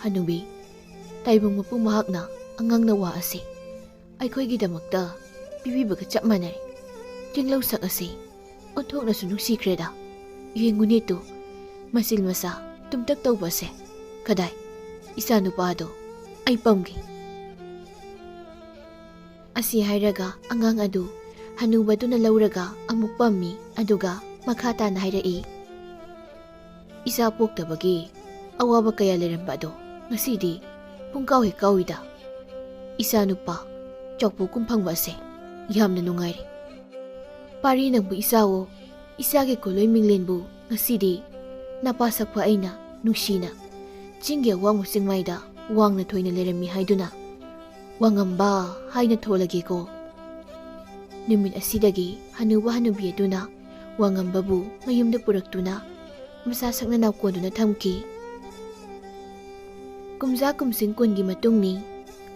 "ꯍꯅꯨꯕꯤ, ꯇꯥꯏꯕꯪ ꯃꯄꯨ ꯃꯍꯥꯛꯅ ꯑꯉꯥꯡ ꯅꯋꯥ ꯑꯁꯤ ꯑꯩꯈꯣꯏꯒꯤꯗꯃꯛꯇ ꯄꯤꯕꯤꯕꯒ ꯆꯞ ꯃꯥꯟꯅꯔꯦ꯫ ꯆꯤꯡꯂꯧ ꯁꯛ ꯑꯁꯤ ꯑꯣꯟꯊꯣꯛꯅꯁꯨ ꯅꯨꯡꯁꯤꯈ꯭ꯔꯦꯗ꯫ ꯌꯦꯡꯉꯨꯅꯦ ꯇꯨ, ꯃꯆꯤꯜ ꯃꯆꯥ ꯇꯨꯝꯇꯛ ꯇꯧꯕ ꯑꯁꯦ꯫ ꯀꯗꯥꯏ, "ꯏꯆꯥꯅꯨꯄꯥꯗꯣ ꯑꯩ ꯄꯝꯒꯦ꯫" ꯑꯁꯤ ꯍꯥꯏꯔꯒ ꯑꯉꯥꯡ ꯑꯗꯨ ꯍꯅꯨꯕꯗꯨꯅ ꯂꯧꯔꯒ ꯑꯃꯨꯛ ꯄꯝꯃꯤ꯫ ꯑꯗꯨꯒ ꯃꯈꯥ ꯇꯥꯅ ꯍꯥꯏꯔꯛꯏ, "ꯏꯆꯥ ꯄꯣꯛꯇꯕꯒꯤ ꯑꯋꯥꯕ ꯀꯌꯥ ꯂꯩꯔꯝꯕ ꯑꯗꯣ ꯉꯁꯤꯗꯤ ꯄꯨꯡꯀꯥꯎ ꯍꯦꯛ ꯀꯥꯎꯏꯗ꯫ ꯏꯆꯥꯅꯨꯄꯥ ꯆꯥꯎꯄꯣꯛ ꯀꯨꯝ ꯐꯪꯕ ꯑꯁꯦ ꯌꯥꯝꯅ ꯅꯨꯡꯉꯥꯏꯔꯦ꯫ ꯄꯥꯔꯤ ꯅꯪꯕꯨ ꯏꯆꯥꯋꯣ, ꯏꯆꯥꯒꯤ ꯀꯣꯂꯣꯏ ꯃꯤꯡꯂꯦꯟꯕꯨ ꯉꯁꯤꯗꯤ ꯅꯄꯥ ꯁꯛꯄ ꯑꯩꯅ ꯅꯨꯡꯁꯤꯅ ꯆꯤꯡꯒꯤ ꯑꯋꯥꯡꯕ ꯆꯤꯡꯃꯥꯏꯗ ꯋꯥꯡꯅ ꯊꯣꯏꯅ ꯂꯩꯔꯝꯃꯤ ꯍꯥꯏꯗꯨꯅ ꯋꯥꯉꯝꯕ ꯍꯥꯏꯅ ꯊꯣꯜꯂꯒꯦꯀꯣ꯫" ꯅꯨꯃꯤꯠ ꯑꯁꯤꯗꯒꯤ ꯍꯅꯨꯕ ꯍꯅꯨꯕꯤ ꯑꯗꯨꯅ ꯋꯥꯉꯝꯕꯕꯨ ꯃꯌꯨꯝꯗ ꯄꯨꯔꯛꯇꯨꯅ ꯃꯆꯥ ꯁꯛꯅ ꯅꯥꯎꯀꯣꯟꯗꯨꯅ ꯊꯝꯈꯤ꯫ ꯀꯨꯝꯖꯥ ꯀꯨꯝꯁꯤꯡ ꯀꯨꯟꯒꯤ ꯃꯇꯨꯡꯅꯤ꯫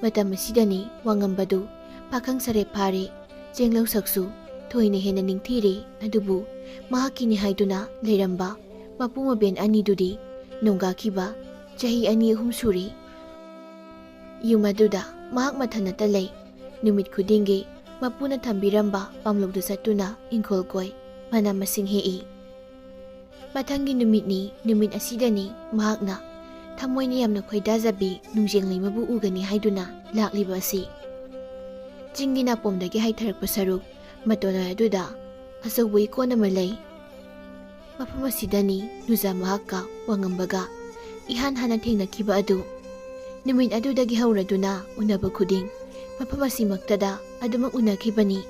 ꯃꯇꯝ ꯑꯁꯤꯗꯅꯤ ꯋꯥꯉꯝꯕꯗꯨ ꯄꯥꯈꯪ ꯁꯥꯔꯦꯞ ꯐꯥꯔꯦ꯫ ꯆꯦꯡꯂꯧ ꯁꯛꯁꯨ ꯊꯣꯏꯅ ꯍꯦꯟꯅ ꯅꯤꯡꯊꯤꯔꯦ꯫ ꯑꯗꯨꯕꯨ ꯃꯍꯥꯛꯀꯤꯅꯤ ꯍꯥꯏꯗꯨꯅ ꯂꯩꯔꯝꯕ ꯃꯄꯨ ꯃꯕꯦꯟ ꯑꯅꯤꯗꯨꯗꯤ ꯅꯣꯡꯒꯥꯈꯤꯕ ꯆꯍꯤ ꯑꯅꯤ ꯑꯍꯨꯝ ꯁꯨꯔꯦ꯫ ꯌꯨꯝ ꯑꯗꯨꯗ ꯃꯍꯥꯛ ꯃꯊꯟꯅꯇ ꯂꯩ꯫ ꯅꯨꯃꯤꯠ ꯈꯨꯗꯤꯡꯒꯤ ꯃꯄꯨꯅ ꯊꯝꯕꯤꯔꯝꯕ ꯄꯥꯝꯂꯧꯗ ꯆꯠꯇꯨꯅ ꯏꯪꯈꯣꯜ ꯀꯣꯏ, ꯃꯅꯥ ꯃꯁꯤꯡ ꯍꯦꯛꯏ꯫ ꯃꯊꯪꯒꯤ ꯅꯨꯃꯤꯠꯅꯤ꯫ ꯅꯨꯃꯤꯠ ꯑꯁꯤꯗꯅꯤ ꯃꯍꯥꯛꯅ ꯊꯃꯣꯏꯅ ꯌꯥꯝꯅ ꯈꯣꯏꯗꯥꯖꯕꯤ ꯅꯨꯡꯖꯦꯡ ꯂꯩꯃꯕꯨ ꯎꯒꯅꯤ ꯍꯥꯏꯗꯨꯅ ꯂꯥꯛꯂꯤꯕ ꯑꯁꯤ꯫ ꯆꯤꯡꯒꯤ ꯅꯥꯄꯣꯝꯗꯒꯤ ꯍꯥꯏꯊꯔꯛꯄ ꯁꯔꯨꯛ ꯃꯇꯣꯟ ꯑꯗꯨꯗ ꯑꯆꯧꯕ ꯏꯀꯣꯟ ꯑꯃ ꯂꯩ꯫ ꯃꯐꯝ ꯑꯁꯤꯗꯅꯤ ꯅꯨꯖꯥ ꯃꯍꯥꯛꯀ ꯋꯥꯉꯝꯕꯒ ꯏꯍꯥꯟ ꯍꯥꯟꯅ ꯊꯦꯡꯅꯈꯤꯕ ꯑꯗꯨ꯫ ꯅꯨꯃꯤꯠ ꯑꯗꯨꯗꯒꯤ ꯍꯧꯔꯗꯨꯅ ꯎꯅꯕ ꯈꯨꯗꯤꯡ ꯃꯐꯝ ꯑꯁꯤꯃꯛꯇꯗ ꯑꯗꯨꯃꯛ ꯎꯅꯈꯤꯕꯅꯤ꯫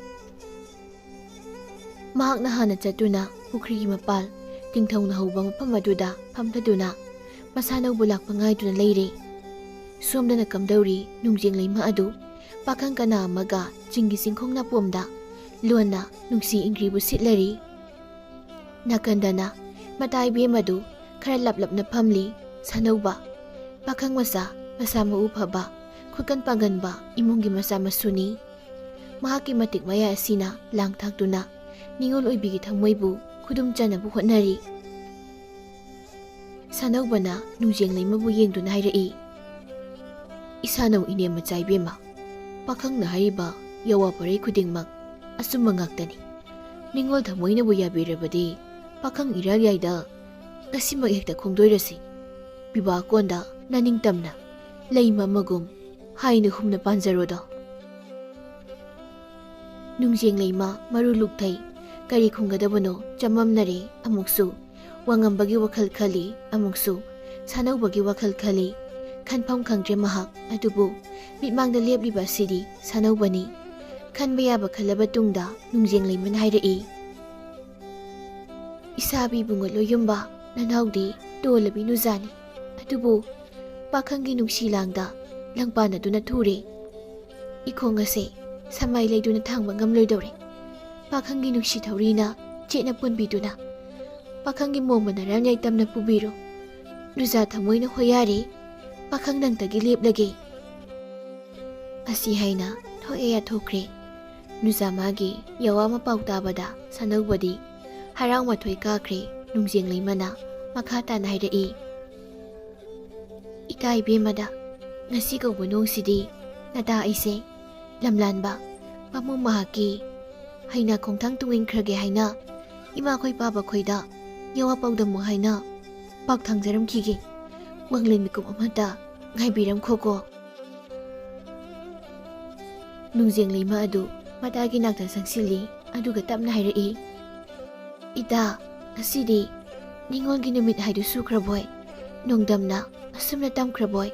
ꯃꯍꯥꯛꯅ ꯍꯥꯟꯅ ꯆꯠꯇꯨꯅ ꯄꯨꯈ꯭ꯔꯤꯒꯤ ꯃꯄꯥꯜ ꯇꯤꯡꯊꯧꯅ ꯍꯧꯕ ꯃꯐꯝ ꯑꯗꯨꯗ ꯐꯝꯊꯗꯨꯅ ꯃꯁꯥꯅꯧꯕ ꯂꯥꯛꯄ ꯉꯥꯏꯗꯨꯅ ꯂꯩꯔꯦ꯫ ꯁꯣꯝꯗꯅ ꯀꯝꯗꯧꯔꯤ ꯅꯨꯡꯖꯦꯡ ꯂꯩꯃ ꯑꯗꯨ ꯄꯥꯈꯪ ꯀꯅꯥ ꯑꯃꯒ ꯆꯤꯡꯒꯤ ꯆꯤꯡꯈꯣꯡ ꯅꯥꯄꯣꯝꯗ ꯂꯣꯟꯅ ꯅꯨꯡꯁꯤ ꯏꯪꯒ꯭ꯔꯤꯕꯨ ꯁꯤꯠꯂꯔꯤ꯫ ꯅꯥꯀꯟꯗꯅ ꯃꯇꯥꯏ ꯕꯦꯝ ꯑꯗꯨ ꯈꯔ ꯂꯞ ꯂꯞꯅ ꯐꯝꯂꯤ꯫ ꯁꯥꯅꯧꯕ, ꯄꯥꯈꯪ ꯃꯆꯥ, ꯃꯁꯥ ꯃꯎ ꯐꯕ, ꯈꯨꯀꯟ ꯄꯥꯡꯒꯟꯕ ꯏꯃꯨꯡꯒꯤ ꯃꯆꯥ ꯃꯁꯨꯅꯤ꯫ ꯃꯍꯥꯛꯀꯤ ꯃꯇꯤꯛ ꯃꯌꯥꯏ ꯑꯁꯤꯅ ꯂꯥꯡ ꯊꯥꯛꯇꯨꯅ ꯅꯤꯉꯣꯜ ꯑꯣꯏꯕꯤꯒꯤ ꯊꯃꯣꯏꯕꯨ ꯈꯨꯗꯨꯝ ꯆꯟꯅꯕ ꯍꯣꯠꯅꯔꯤ꯫ ꯁꯥꯅꯧꯕꯅ ꯅꯨꯡꯖꯦꯡ ꯂꯩꯃꯕꯨ ꯌꯦꯡꯗꯨꯅ ꯍꯥꯏꯔꯛꯏ, "ꯏꯁꯥꯅꯧ ꯏꯅꯦꯝ ꯃꯆꯥ ꯏꯕꯦꯝꯃ, ꯄꯥꯈꯪꯅ ꯍꯥꯏꯔꯤꯕ ꯌꯥꯋꯥ ꯄꯔꯩ ꯈꯨꯗꯤꯡꯃꯛ ꯑꯆꯨꯝꯕ ꯉꯥꯛꯇꯅꯤ꯫ ꯅꯤꯉꯣꯜ ꯊꯃꯣꯏꯅꯕꯨ ꯌꯥꯕꯤꯔꯕꯗꯤ ꯄꯥꯈꯪ ꯏꯔꯥꯜ ꯌꯥꯏꯗ ꯉꯁꯤꯃꯛ ꯍꯦꯛꯇ ꯈꯣꯡꯗꯣꯏꯔꯁꯤ꯫ ꯄꯤꯕꯥ ꯀꯣꯟꯗ ꯅꯅꯤꯡꯇꯝꯅ ꯂꯩꯃ ꯑꯃꯒꯨꯝ ꯍꯥꯏꯅ ꯍꯨꯝꯅ ꯄꯥꯟꯖꯔꯣꯗꯣ꯫ ꯅꯨꯡꯖꯦꯡ ꯂꯩꯃ ꯃꯔꯨ ꯂꯨꯛꯊꯩ꯫ ꯀꯔꯤ ꯈꯨꯝꯒꯗꯕꯅꯣ ꯆꯃꯝꯅꯔꯦ꯫ ꯑꯃꯨꯛꯁꯨ ꯋꯥꯉꯝꯕꯒꯤ ꯋꯥꯈꯜ ꯈꯜꯂꯤ, ꯑꯃꯨꯛꯁꯨ ꯁꯥꯅꯧꯕꯒꯤ ꯋꯥꯈꯜ ꯈꯜꯂꯤ꯫ ꯈꯟꯐꯝ ꯈꯪꯗ꯭ꯔꯦ ꯃꯍꯥꯛ꯫ ꯑꯗꯨꯕꯨ ꯃꯤꯠꯃꯥꯡꯗ ꯂꯦꯞꯂꯤꯕ ꯑꯁꯤꯗꯤ ꯁꯥꯅꯧꯕꯅꯤ꯫ ꯈꯟꯕ ꯌꯥꯕ ꯈꯜꯂꯕ ꯇꯨꯡꯗ ꯅꯨꯡꯖꯦꯡ ꯂꯩꯃꯅ ꯍꯥꯏꯔꯛꯏ, "ꯏꯁꯥꯕꯤ ꯏꯕꯨꯡꯉꯣ ꯂꯣꯏꯌꯨꯝꯕ, ꯅꯅꯥꯎꯗꯤ ꯇꯣꯜꯂꯕꯤ ꯅꯨꯖꯥꯅꯤ꯫ ꯑꯗꯨꯕꯨ ꯄꯥꯈꯪꯒꯤ ꯅꯨꯡꯁꯤ ꯂꯥꯡꯗ ꯂꯪꯄꯥꯟꯅꯗꯨꯅ ꯊꯨꯔꯦ꯫ ꯏꯈꯣꯡ ꯑꯁꯦ ꯁꯃꯥꯏ ꯂꯩꯗꯨꯅ ꯊꯥꯡꯕ ꯉꯝꯂꯣꯏꯗꯧꯔꯦ꯫ ꯄꯥꯈꯪꯒꯤ ꯅꯨꯡꯁꯤ ꯊꯧꯔꯤꯅ ꯆꯦꯠꯅ ꯄꯨꯟꯕꯤꯗꯨꯅ ꯄꯥꯈꯪꯒꯤ ꯃꯣꯡꯕ ꯅꯔꯥꯟꯌꯥꯏ ꯇꯝꯅ ꯄꯨꯕꯤꯔꯣ꯫ ꯅꯨꯖꯥ ꯊꯃꯣꯏꯅ ꯍꯣꯌꯥꯔꯦ꯫ ꯄꯥꯈꯪ ꯅꯪꯇꯒꯤ ꯂꯦꯞꯂꯒꯦ꯫" ꯑꯁꯤ ꯍꯥꯏꯅ ꯊꯣꯛꯑꯦ ꯌꯥꯊꯣꯛꯈ꯭ꯔꯦ꯫ ꯅꯨꯖꯥ ꯃꯥꯒꯤ ꯌꯥꯋꯥ ꯑꯃ ꯄꯥꯎ ꯇꯥꯕꯗ ꯁꯥꯅꯧꯕꯗꯤ ꯍꯔꯥꯎ ꯃꯊꯣꯏ ꯀꯥꯈ꯭ꯔꯦ꯫ ꯅꯨꯡꯖꯦꯡ ꯂꯩꯃꯅ ꯃꯈꯥ ꯇꯥꯅ ꯍꯥꯏꯔꯛꯏ, "ꯏꯇꯥ ꯏꯕꯦꯝꯃꯗ ꯉꯁꯤ ꯀꯧꯕ ꯅꯣꯡꯁꯤꯗꯤ ꯅꯇꯥ ꯑꯩꯁꯦ ꯂꯝꯂꯥꯟꯕ ꯄꯥꯃꯨꯡ ꯃꯍꯥꯛꯀꯤ ꯍꯩꯅꯥ ꯈꯣꯡꯊꯥꯡ ꯇꯨꯡꯏꯟꯈ꯭ꯔꯒꯦ ꯍꯥꯏꯅ ꯏꯃꯥꯈꯣꯏ ꯄꯥꯕ ꯈꯣꯏꯗ ꯌꯥꯋꯥ ꯄꯥꯎꯗꯝꯃꯨ ꯍꯥꯏꯅ ꯄꯥꯎ ꯊꯥꯡꯖꯔꯝꯈꯤꯒꯦ꯫ ꯋꯥꯡꯂꯦꯟ ꯃꯤꯀꯨꯞ ꯑꯃꯇ ꯉꯥꯏꯕꯤꯔꯝꯈꯣꯀꯣ꯫" ꯅꯨꯡꯖꯦꯡ ꯂꯩꯃ ꯑꯗꯨ ꯃꯇꯥꯒꯤ ꯅꯥꯛꯇ ꯆꯪꯁꯤꯜꯂꯤ꯫ ꯑꯗꯨꯒ ꯇꯞꯅ ꯍꯥꯏꯔꯛꯏ, "ꯏꯇꯥ, ꯉꯁꯤꯗꯤ ꯅꯤꯉꯣꯜꯒꯤ ꯅꯨꯃꯤꯠ ꯍꯥꯏꯗꯨ ꯁꯨꯈ꯭ꯔꯕꯣꯏ? ꯅꯣꯡꯗꯝꯅ ꯑꯁꯨꯝꯅ ꯇꯝꯈ꯭ꯔꯕꯣꯏ?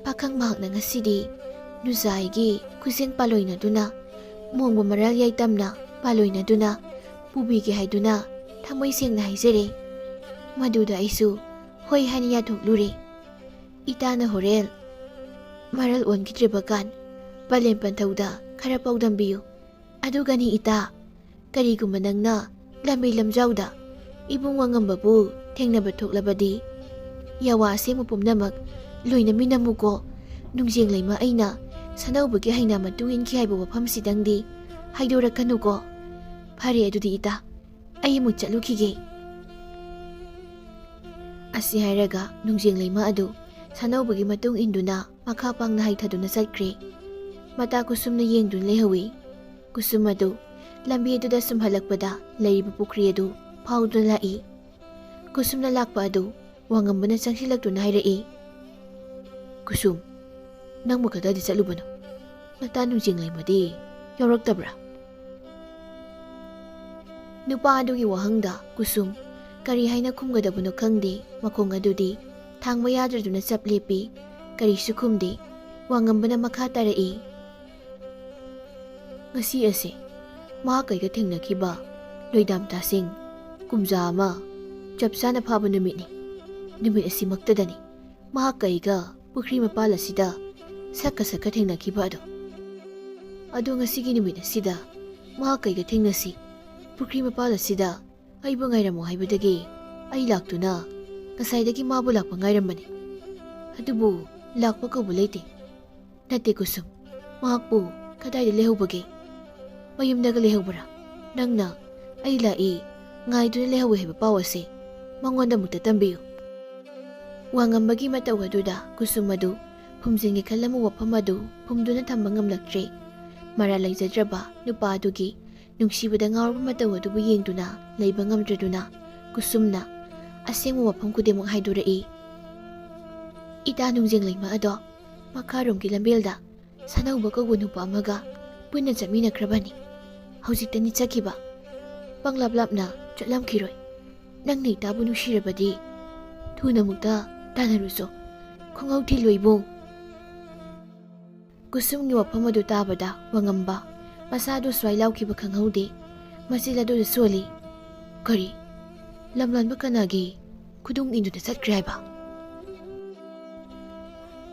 ꯄꯥꯈꯪ ꯃꯍꯥꯛꯅ ꯉꯁꯤꯗꯤ ꯅꯨꯖꯥꯏꯒꯤ ꯈꯨꯖꯦꯡ ꯄꯥꯂꯣꯏꯅꯗꯨꯅ, ꯃꯣꯡꯕ ꯃꯔꯥꯜ ꯌꯥꯏꯇꯝꯅ ꯄꯥꯂꯣꯏꯅꯗꯨꯅ ꯄꯨꯕꯤꯒꯦ ꯍꯥꯏꯗꯨꯅ ꯊꯃꯣꯏ ꯁꯦꯡꯅ ꯍꯥꯏꯖꯔꯦ꯫ ꯃꯗꯨꯗ ꯑꯩꯁꯨ ꯍꯣꯏ ꯍꯥꯏꯅ ꯌꯥꯊꯣꯛꯂꯨꯔꯦ꯫ ꯏꯇꯥꯅ ꯍꯣꯔꯦꯟ ꯃꯔꯜ ꯑꯣꯟꯈꯤꯗ꯭ꯔꯤꯕ ꯀꯥꯟ ꯄꯂꯦꯝ ꯄꯟꯊꯧꯗ ꯈꯔ ꯄꯥꯎꯗꯝꯕꯤꯌꯨ꯫ ꯑꯗꯨꯒꯅꯤ ꯏꯇꯥ, ꯀꯔꯤꯒꯨꯝꯕ ꯅꯪꯅ ꯂꯝꯕꯤ ꯂꯝꯖꯥꯎꯗ ꯏꯕꯨꯡ ꯋꯥꯉꯝꯕꯕꯨ ꯊꯦꯡꯅꯕ ꯊꯣꯛꯂꯕꯗꯤ, ꯌꯥꯋꯥ ꯑꯁꯦꯡꯕ ꯄꯨꯝꯅꯃꯛ ꯂꯣꯏꯅꯃꯤꯟꯅꯝꯃꯨꯀꯣ꯫ ꯅꯨꯡꯖꯦꯡ ꯂꯩꯃ ꯑꯩꯅ ꯁꯥꯅꯧꯕꯒꯤ ꯍꯩꯅꯥ ꯃꯇꯨꯡ ꯏꯟꯈꯤ ꯍꯥꯏꯕ ꯋꯥꯐꯝꯁꯤꯗꯪꯗꯤ ꯍꯥꯏꯗꯣꯔꯛꯀꯅꯨꯀꯣ꯫ ꯐꯔꯦ ꯑꯗꯨꯗꯤ ꯏꯇꯥ, ꯑꯩ ꯑꯃꯨꯛ ꯆꯠꯂꯨꯈꯤꯒꯦ꯫" ꯑꯁꯤ ꯍꯥꯏꯔꯒ ꯅꯨꯡꯖꯦꯡ ꯂꯩꯃ ꯑꯗꯨ ꯁꯥꯅꯧꯕꯒꯤ ꯃꯇꯨꯡ ꯏꯟꯗꯨꯅ ꯃꯈꯥ ꯄꯥꯡꯅ ꯍꯥꯏꯊꯗꯨꯅ ꯆꯠꯈ꯭ꯔꯦ꯫ ꯃꯇꯥ ꯀꯨꯁꯨꯝꯅ ꯌꯦꯡꯗꯨꯅ ꯂꯩꯍꯧꯏ꯫ ꯀꯨꯁꯨꯝ ꯑꯗꯨ ꯂꯝꯕꯤ ꯑꯗꯨꯗ ꯁꯨꯝ ꯍꯜꯂꯛꯄꯗ ꯂꯩꯔꯤꯕ ꯄꯨꯈ꯭ꯔꯤ ꯑꯗꯨ ꯐꯥꯎꯗꯨꯅ ꯂꯥꯛꯏ꯫ ꯀꯨꯁꯨꯝꯅ ꯂꯥꯛꯄ ꯑꯗꯨ ꯋꯥꯉꯝꯕꯅ ꯆꯪꯁꯤꯜꯂꯛꯇꯨꯅ ꯍꯥꯏꯔꯛꯏ, "ꯀꯨꯁꯨꯝ, ꯅꯪꯕꯨ ꯀꯗꯥꯏꯗ ꯆꯠꯂꯨꯕꯅꯣ? ꯅꯇꯥ ꯅꯨꯡꯖꯦꯡ ꯂꯩꯃꯗꯤ ꯌꯥꯎꯔꯛꯇꯕ꯭ꯔꯥ?" ꯅꯨꯄꯥ ꯑꯗꯨꯒꯤ ꯋꯥꯍꯪꯗ ꯀꯨꯁꯨꯝ ꯀꯔꯤ ꯍꯥꯏꯅ ꯈꯨꯝꯒꯗꯕꯅꯣ ꯈꯪꯗꯦ꯫ ꯃꯈꯣꯡ ꯑꯗꯨꯗꯤ ꯊꯥꯡꯕ ꯌꯥꯗ꯭ꯔꯗꯨꯅ ꯆꯞ ꯂꯦꯞꯄꯤ꯫ ꯀꯔꯤꯁꯨ ꯈꯨꯝꯗꯦ꯫ ꯋꯥꯉꯝꯕꯅ ꯃꯈꯥ ꯇꯥꯔꯛꯏ, "ꯉꯁꯤ ꯑꯁꯦ ꯃꯍꯥꯛ ꯑꯩꯒ ꯊꯦꯡꯅꯈꯤꯕ ꯂꯣꯏꯗꯥꯝ ꯇꯥꯁꯤꯡ ꯀꯨꯝꯖꯥ ꯑꯃ ꯆꯞ ꯆꯥꯅ ꯐꯥꯕ ꯅꯨꯃꯤꯠꯅꯤ꯫ ꯅꯨꯃꯤꯠ ꯑꯁꯤꯃꯛꯇꯗꯅꯤ ꯃꯍꯥꯛꯀ ꯑꯩꯒ ꯄꯨꯈ꯭ꯔꯤ ꯃꯄꯥꯜ ꯑꯁꯤꯗ ꯁꯛꯀ ꯁꯛꯀ ꯊꯦꯡꯅꯈꯤꯕ ꯑꯗꯣ꯫ ꯑꯗꯣ ꯉꯁꯤꯒꯤ ꯅꯨꯃꯤꯠ ꯑꯁꯤꯗ ꯃꯍꯥꯛꯀ ꯑꯩꯒ ꯊꯦꯡꯅꯁꯤ꯫ ꯄꯨꯈ꯭ꯔꯤ ꯃꯄꯥꯜ ꯑꯁꯤꯗ ꯑꯩꯕꯨ ꯉꯥꯏꯔꯝꯃꯨ ꯍꯥꯏꯕꯗꯒꯤ ꯑꯩ ꯂꯥꯛꯇꯨꯅ ꯉꯁꯥꯏꯗꯒꯤ ꯃꯥꯕꯨ ꯂꯥꯛꯄ ꯉꯥꯏꯔꯝꯕꯅꯤ꯫ ꯑꯗꯨꯕꯨ ꯂꯥꯛꯄ ꯀꯧꯕ ꯂꯩꯇꯦ꯫" "ꯅꯠꯇꯦ ꯀꯨꯁꯨꯝ, ꯃꯍꯥꯛꯄꯨ ꯀꯗꯥꯏꯗ ꯂꯩꯍꯧꯕꯒꯦ? ꯃꯌꯨꯝꯗꯒ ꯂꯩꯍꯧꯕ꯭ꯔꯥ? ꯅꯪꯅ ꯑꯩ ꯂꯥꯛꯏ, ꯉꯥꯏꯗꯨꯅ ꯂꯩꯍꯧꯏ ꯍꯥꯏꯕ ꯄꯥꯎ ꯑꯁꯤ ꯃꯉꯣꯟꯗ ꯑꯃꯨꯛꯇ ꯇꯝꯕꯤꯌꯨ꯫" ꯋꯥꯉꯝꯕꯒꯤ ꯃꯇꯧ ꯑꯗꯨꯗ ꯀꯨꯁꯨꯝ ꯑꯗꯨ ꯐꯨꯝꯖꯤꯟꯒꯦ ꯈꯜꯂꯝꯕ ꯋꯥꯐꯝ ꯑꯗꯨ ꯐꯨꯝꯗꯨꯅ ꯊꯝꯕ ꯉꯝꯂꯛꯇ꯭ꯔꯦ꯫ ꯃꯔꯥꯜ ꯂꯩꯖꯗ꯭ꯔꯕ ꯅꯨꯄꯥ ꯑꯗꯨꯒꯤ ꯅꯨꯡꯁꯤꯕꯗ ꯉꯥꯎꯔꯕ ꯃꯇꯧ ꯑꯗꯨꯕꯨ ꯌꯦꯡꯗꯨꯅ ꯂꯩꯕ ꯉꯝꯗ꯭ꯔꯗꯨꯅ ꯀꯨꯁꯨꯝꯅ ꯑꯁꯦꯡꯕ ꯋꯥꯐꯝ ꯈꯨꯗꯤꯡꯃꯛ ꯍꯥꯏꯗꯣꯔꯛꯏ꯫ "ꯏꯇꯥ ꯅꯨꯡꯖꯦꯡ ꯂꯩꯃ ꯑꯗꯣ ꯃꯈꯥꯔꯣꯝꯒꯤ ꯂꯝꯕꯦꯜꯗ ꯁꯥꯅꯧꯕ ꯀꯧꯕ ꯅꯨꯄꯥ ꯑꯃꯒ ꯄꯨꯟꯅ ꯆꯠꯃꯤꯟꯅꯈ꯭ꯔꯕꯅꯤ꯫ ꯍꯧꯖꯤꯛꯇꯅꯤ ꯆꯠꯈꯤꯕ꯫ ꯄꯪꯂꯥꯞ ꯂꯥꯞꯅ ꯆꯠꯂꯝꯈꯤꯔꯣꯏ꯫ ꯅꯪꯅ ꯏꯇꯥꯕꯨ ꯅꯨꯡꯁꯤꯔꯕꯗꯤ ꯊꯨꯅ ꯑꯃꯨꯛꯇ ꯇꯥꯟꯅꯔꯨꯆꯣ꯫ ꯈꯣꯡꯉꯧ ꯊꯤꯜꯂꯨ ꯏꯕꯨꯡ꯫" ꯀꯨꯁꯨꯝꯒꯤ ꯋꯥꯐꯝ ꯑꯗꯨ ꯇꯥꯕꯗ ꯋꯥꯉꯝꯕ ꯃꯁꯥꯗꯨ ꯁ꯭ꯋꯥꯏ ꯂꯥꯎꯈꯤꯕ ꯈꯪꯍꯧꯗꯦ꯫ ꯃꯆꯤꯜ ꯑꯗꯨꯗ ꯁꯣꯜꯂꯤ꯫ "ꯀꯔꯤ? ꯂꯝꯂꯥꯟꯕ ꯀꯅꯥꯒꯤ ꯈꯨꯗꯨꯡ ꯏꯟꯗꯨꯅ ꯆꯠꯈ꯭ꯔꯦ ꯍꯥꯏꯕ?"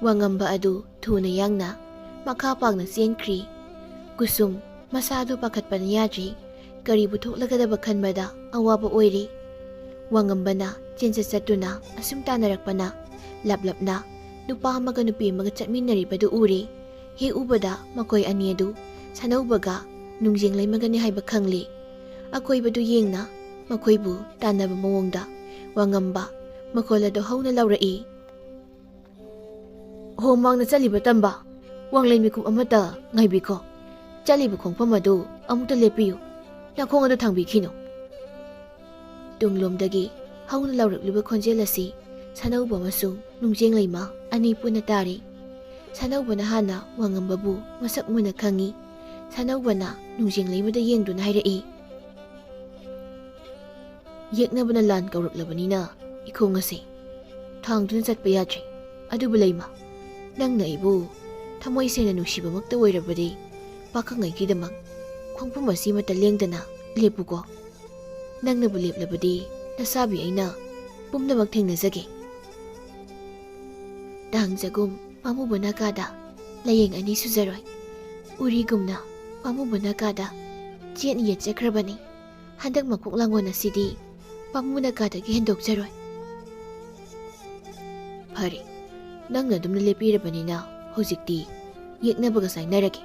ꯋꯥꯉꯝꯕ ꯑꯗꯨ ꯊꯨꯅ ꯌꯥꯡꯅ ꯃꯈꯥ ꯄꯥꯡꯅ ꯆꯦꯟꯈ꯭ꯔꯤ꯫ ꯀꯨꯁꯨꯝ ꯃꯁꯥꯗꯨ ꯄꯥꯈꯠꯄꯅ ꯌꯥꯗ꯭ꯔꯤ꯫ ꯀꯔꯤꯕꯨ ꯊꯣꯛꯂꯒꯗꯕ ꯈꯟꯕꯗ ꯑꯋꯥꯕ ꯑꯣꯏꯔꯤ꯫ ꯋꯥꯉꯝꯕꯅ ꯆꯦꯟꯆꯠ ꯆꯠꯇꯨꯅ ꯑꯁꯨꯝ ꯇꯥꯟꯅꯔꯛꯄꯅ ꯂꯞ ꯂꯞꯅ ꯅꯨꯄꯥ ꯑꯃꯒ ꯅꯨꯄꯤ ꯑꯃꯒ ꯆꯠꯃꯤꯟꯅꯔꯤꯕꯗꯨ ꯎꯔꯦ꯫ ꯍꯦꯛ ꯎꯕꯗ ꯃꯈꯣꯏ ꯑꯅꯤ ꯑꯗꯨ ꯁꯥꯅꯧꯕꯒ ꯅꯨꯡꯖꯦꯡ ꯂꯩꯃꯒꯅꯤ ꯍꯥꯏꯕ ꯈꯪꯂꯦ꯫ ꯑꯀꯣꯏꯕꯗꯨ ꯌꯦꯡꯅ ꯃꯈꯣꯏꯕꯨ ꯇꯥꯟꯅꯕ ꯃꯑꯣꯡꯗ ꯋꯥꯉꯝꯕ ꯃꯈꯣꯜ ꯑꯗꯨ ꯍꯧꯅ ꯂꯥꯎꯔꯛꯏ꯫ "ꯍꯣ ꯃꯥꯡꯗ ꯆꯠꯂꯤꯕ ꯇꯝꯕ, ꯋꯥꯡꯂꯦꯟ ꯃꯤꯀꯨꯞ ꯑꯃꯠꯇ ꯉꯥꯏꯕꯤꯈꯣ꯫ ꯆꯠꯂꯤꯕ ꯈꯣꯡꯐꯝ ꯑꯗꯨ ꯑꯃꯨꯛꯇ ꯂꯦꯞꯄꯤꯌꯨ꯫ ꯅꯈꯣꯡ ꯑꯗꯨ ꯊꯥꯡꯕꯤꯈꯤꯅꯨ꯫" ꯇꯨꯡꯂꯣꯝꯗꯒꯤ ꯍꯧꯅ ꯂꯥꯎꯔꯛꯂꯤꯕ ꯈꯣꯟꯖꯦꯜ ꯑꯁꯤ ꯁꯥꯅꯧꯕ ꯑꯃꯁꯨꯡ ꯅꯨꯡꯖꯦꯡ ꯂꯩꯃ ꯑꯅꯤ ꯄꯨꯟꯅ ꯇꯥꯔꯤ꯫ ꯁꯥꯅꯧꯕꯅ ꯍꯥꯟꯅ ꯋꯥꯉꯝꯕꯕꯨ ꯃꯁꯛ ꯃꯨꯟꯅ ꯈꯪꯏ꯫ ꯁꯥꯅꯧꯕꯅ ꯅꯨꯡꯖꯦꯡ ꯂꯩꯃꯗ ꯌꯦꯡꯗꯨꯅ ꯍꯥꯏꯔꯛꯏ, "ꯌꯦꯛꯅꯕꯅ ꯂꯥꯟ ꯀꯧꯔꯛꯂꯕꯅꯤꯅ ꯏꯈꯣꯡ ꯑꯁꯦ ꯊꯥꯡꯗꯨꯅ ꯆꯠꯄ ꯌꯥꯗ꯭ꯔꯦ꯫ ꯑꯗꯨꯕꯨ ꯂꯩꯃ, ꯅꯪꯅ ꯑꯩꯕꯨ ꯊꯃꯣꯏ ꯁꯦꯡꯅ ꯅꯨꯡꯁꯤꯕꯃꯛꯇ ꯑꯣꯏꯔꯕꯗꯤ ꯄꯥꯈꯪ ꯑꯩꯒꯤꯗꯃꯛ ꯈꯣꯡꯐꯝ ꯑꯁꯤꯃꯇ ꯂꯦꯡꯗꯅ ꯂꯦꯞꯄꯨꯀꯣ꯫ ꯅꯪꯅꯕꯨ ꯂꯦꯞꯂꯕꯗꯤ ꯅꯁꯥꯕꯤ ꯑꯩꯅ ꯄꯨꯝꯅꯃꯛ ꯊꯦꯡꯅꯖꯒꯦ꯫ ꯇꯥꯡ ꯆꯒꯨꯝ ꯄꯥꯝꯃꯨꯕꯅ ꯀꯥꯗ ꯂꯥꯌꯦꯡ ꯑꯅꯤ ꯁꯨꯖꯔꯣꯏ꯫ ꯎꯔꯤꯒꯨꯝꯅ ꯄꯥꯝꯃꯨꯕꯅ ꯀꯥꯗ ꯆꯦꯠꯅ ꯌꯦꯠꯆꯈ꯭ꯔꯕꯅꯤ꯫ ꯍꯟꯗꯛ ꯃꯀꯣꯛ ꯂꯥꯡꯒꯣꯜ ꯑꯁꯤꯗꯤ ꯄꯥꯝꯃꯨꯅ ꯀꯥꯗꯒꯤ ꯍꯦꯟꯗꯣꯛꯆꯔꯣꯏ꯫ ꯐꯔꯦ, ꯅꯪꯅ ꯑꯗꯨꯝꯅ ꯂꯦꯞꯄꯤꯔꯕꯅꯤꯅ ꯍꯧꯖꯤꯛꯇꯤ ꯌꯦꯛꯅꯕꯒ ꯆꯥꯏꯅꯔꯒꯦ꯫"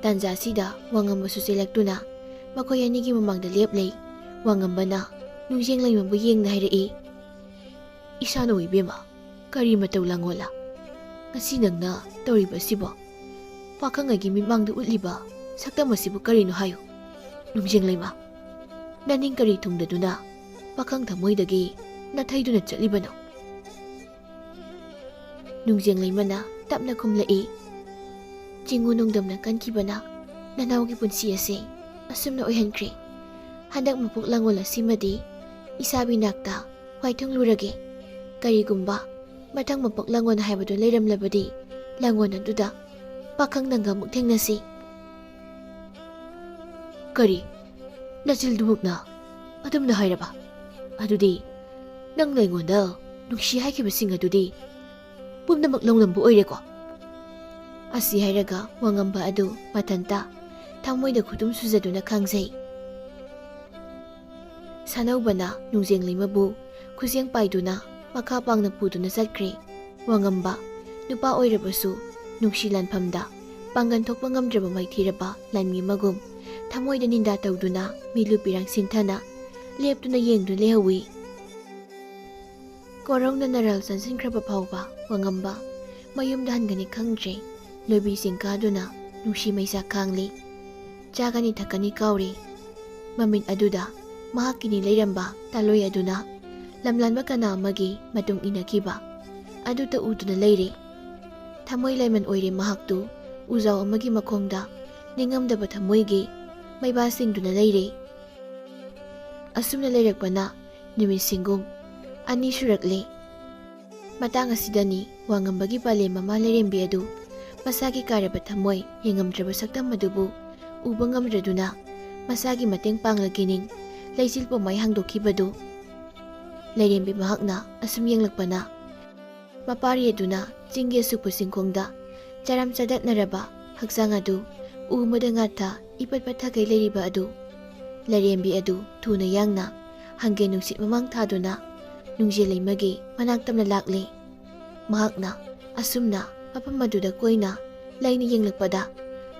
ꯇꯥꯟꯖꯥꯁꯤꯗ ꯋꯥꯉꯝꯕꯁꯨ ꯆꯦꯜꯂꯛꯇꯨꯅ ꯃꯈꯣꯏ ꯑꯅꯤꯒꯤ ꯃꯃꯥꯡꯗ ꯂꯦꯞꯂꯩ꯫ ꯋꯥꯉꯝꯕꯅ ꯅꯨꯡꯖꯦꯡ ꯂꯩꯃꯕꯨ ꯌꯦꯡꯅ ꯍꯥꯏꯔꯛꯏ, "ꯏꯁꯥꯅꯧ ꯏꯕꯦꯝꯃ, ꯀꯔꯤ ꯃꯇꯧ ꯂꯥꯡꯒꯣꯜꯂ? ꯉꯁꯤ ꯅꯪꯅ ꯇꯧꯔꯤꯕ ꯑꯁꯤꯕꯣ? ꯄꯥꯈꯪ ꯑꯩꯒꯤ ꯃꯤꯠꯃꯥꯡꯗ ꯎꯠꯂꯤꯕ ꯁꯛꯇꯝ ꯑꯁꯤꯕꯨ ꯀꯔꯤꯅꯣ ꯍꯥꯏꯌꯨ? ꯅꯨꯡꯖꯦꯡ ꯂꯩꯃ, ꯅꯅꯤꯡ ꯀꯔꯤ ꯊꯨꯡꯗꯗꯨꯅ ꯄꯥꯈꯪ ꯊꯃꯣꯏꯗꯒꯤ ꯅꯥꯊꯩꯗꯨꯅ ꯆꯠꯂꯤꯕꯅꯣ?" ꯅꯨꯡꯖꯦꯡ ꯂꯩꯃꯅ ꯇꯞꯅ ꯈꯨꯝꯂꯛꯏ, "ꯆꯤꯡꯉꯨ ꯅꯨꯡꯗꯝꯅ ꯀꯟꯈꯤꯕꯅ ꯅꯅꯥꯎꯒꯤ ꯄꯨꯟꯁꯤ ꯑꯁꯤ ꯑꯁꯨꯝꯅ ꯑꯣꯏꯍꯟꯈ꯭ꯔꯦ꯫ ꯍꯟꯗꯛ ꯃꯄꯣꯛ ꯂꯥꯡꯒꯣꯜ ꯑꯁꯤꯃꯗꯤ ꯏꯁꯥꯕꯤ ꯅꯥꯛꯇ ꯋꯥꯏꯊꯨꯡꯂꯨꯔꯒꯦ꯫ ꯀꯔꯤꯒꯨꯝꯕ ꯃꯊꯪ ꯃꯄꯣꯛ ꯂꯥꯡꯒꯣꯜ ꯍꯥꯏꯕꯗꯨ ꯂꯩꯔꯝꯂꯕꯗꯤ ꯂꯥꯡꯒꯣꯜ ꯑꯗꯨꯗ ꯄꯥꯈꯪ ꯅꯪꯒ ꯑꯃꯨꯛ ꯊꯦꯡꯅꯁꯤ꯫" "ꯀꯔꯤ? ꯅꯆꯤꯜꯗꯨꯃꯛꯅ ꯑꯗꯨꯝꯅ ꯍꯥꯏꯔꯕ? ꯑꯗꯨꯗꯤ ꯅꯪꯅ ꯑꯩꯉꯣꯟꯗ ꯅꯨꯡꯁꯤ ꯍꯥꯏꯈꯤꯕꯁꯤꯡ ꯑꯗꯨꯗꯤ ꯄꯨꯝꯅꯃꯛ ꯂꯧꯅꯝꯕ ꯑꯣꯏꯔꯦꯀꯣ?" ꯑꯁꯤ ꯍꯥꯏꯔꯒ ꯋꯥꯉꯝꯕ ꯑꯗꯨ ꯃꯊꯟꯇ ꯊꯃꯣꯏꯗ ꯈꯨꯗꯨꯝ ꯁꯨꯖꯗꯨꯅ ꯈꯥꯡꯖꯩ꯫ ꯁꯥꯅꯧꯕꯅ ꯅꯨꯡꯖꯦꯡ ꯂꯩꯃꯕꯨ ꯈꯨꯖꯦꯡ ꯄꯥꯏꯗꯨꯅ ꯃꯈꯥ ꯄꯥꯡꯅ ꯄꯨꯗꯨꯅ ꯆꯠꯈ꯭ꯔꯦ꯫ ꯋꯥꯉꯝꯕ, ꯅꯨꯄꯥ ꯑꯣꯏꯔꯕꯁꯨ ꯅꯨꯡꯁꯤ ꯂꯥꯟꯐꯝꯗ ꯄꯥꯡꯒꯟ ꯊꯣꯛꯄ ꯉꯝꯗ꯭ꯔꯕ ꯃꯥꯏꯊꯤꯔꯕ ꯂꯥꯟꯃꯤ ꯑꯃꯒꯨꯝ ꯊꯃꯣꯏꯗ ꯅꯤꯟꯗꯥ ꯇꯧꯗꯨꯅ ꯃꯤꯠꯂꯨ ꯄꯤꯔꯥꯡ ꯁꯤꯟꯊꯅ ꯂꯦꯞꯇꯨꯅ ꯌꯦꯡꯗꯨꯅ ꯂꯩꯍꯧꯏ꯫ ꯀꯣꯔꯧꯅ ꯅꯔꯥꯜ ꯆꯪꯁꯤꯟꯈ꯭ꯔꯕ ꯐꯥꯎꯕ ꯋꯥꯉꯝꯕ ꯃꯌꯨꯝꯗ ꯍꯟꯒꯅꯤ ꯈꯪꯗ꯭ꯔꯦ꯫ ꯂꯣꯏꯕꯤꯁꯤꯡ ꯀꯥꯗꯨꯅ ꯅꯨꯡꯁꯤ ꯃꯩꯁꯥ ꯈꯥꯡꯂꯤ꯫ ꯆꯥꯒꯅꯤ ꯊꯛꯀꯅꯤ ꯀꯥꯎꯔꯤ꯫ ꯃꯃꯤꯠ ꯑꯗꯨꯗ ꯃꯍꯥꯛꯀꯤꯅꯤ ꯂꯩꯔꯝꯕ ꯇꯥꯂꯣꯏ ꯑꯗꯨꯅ ꯂꯝꯂꯥꯟꯕ ꯀꯅꯥ ꯑꯃꯒꯤ ꯃꯇꯨꯡ ꯏꯟꯅꯈꯤꯕ꯫ ꯑꯗꯨꯇ ꯎꯗꯨꯅ ꯂꯩꯔꯦ꯫ ꯊꯃꯣꯏ ꯂꯥꯏꯃꯟ ꯑꯣꯏꯔꯦ ꯃꯍꯥꯛꯇꯨ꯫ ꯎꯖꯥꯎ ꯑꯃꯒꯤ ꯃꯈꯣꯡꯗ ꯅꯤꯡꯉꯝꯗꯕ ꯊꯃꯣꯏꯒꯤ ꯃꯩꯕꯥ ꯁꯤꯡꯗꯨꯅ ꯂꯩꯔꯦ꯫ ꯑꯁꯨꯝꯅ ꯂꯩꯔꯛꯄꯅ ꯅꯨꯃꯤꯠ ꯁꯤꯡꯒꯨꯝ ꯑꯅꯤ ꯁꯨꯔꯛꯂꯦ꯫ ꯃꯇꯥꯡ ꯑꯁꯤꯗꯅꯤ ꯋꯥꯉꯝꯕꯒꯤ ꯄꯥꯂꯦꯝ ꯃꯃꯥ ꯂꯥꯏꯔꯦꯝꯕꯤ ꯑꯗꯨ ꯃꯁꯥꯒꯤ ꯀꯥꯏꯔꯕ ꯊꯃꯣꯏ ꯌꯦꯡꯉꯝꯗ꯭ꯔꯕ ꯁꯛꯇꯝ ꯑꯗꯨꯕꯨ ꯎꯕ ꯉꯝꯗ꯭ꯔꯗꯨꯅ ꯃꯁꯥꯒꯤ ꯃꯇꯦꯡ ꯄꯥꯡꯂꯒꯦꯅꯤꯡ ꯂꯩꯆꯤꯜ ꯄꯣꯝꯃꯥꯏ ꯍꯥꯡꯗꯣꯛꯈꯤꯕꯗꯨ꯫ ꯂꯥꯏꯔꯦꯝꯕꯤ ꯃꯍꯥꯛꯅ ꯑꯁꯨꯝ ꯌꯦꯡꯂꯛꯄꯅ ꯃꯄꯥꯔꯤ ꯑꯗꯨꯅ ꯆꯤꯡꯒꯤ ꯑꯁꯨꯛꯄ ꯆꯤꯡꯈꯣꯡꯗ ꯆꯔꯥꯝ ꯆꯗꯠꯅꯔꯕ ꯍꯛꯆꯥꯡ ꯑꯗꯨ ꯎ ꯑꯃꯗ ꯉꯥꯊ ꯏꯄꯠ ꯄꯠꯊꯈꯩ ꯂꯩꯔꯤꯕ ꯑꯗꯨ꯫ ꯂꯥꯏꯔꯦꯝꯕꯤ ꯑꯗꯨ ꯊꯨꯅ ꯌꯥꯡꯅ ꯍꯪꯒꯦ ꯅꯨꯡꯁꯤꯠ ꯃꯃꯥꯡ ꯊꯥꯗꯨꯅ ꯅꯨꯡꯖꯦꯜ ꯂꯩꯃꯒꯤ ꯃꯅꯥꯛ ꯇꯝꯅ ꯂꯥꯛꯂꯦ꯫ ꯃꯍꯥꯛꯅ ꯑꯁꯨꯝꯅ ꯃꯐꯝ ꯑꯗꯨꯗ ꯀꯣꯏꯅ ꯂꯩꯅ ꯌꯦꯡꯂꯛꯄꯗ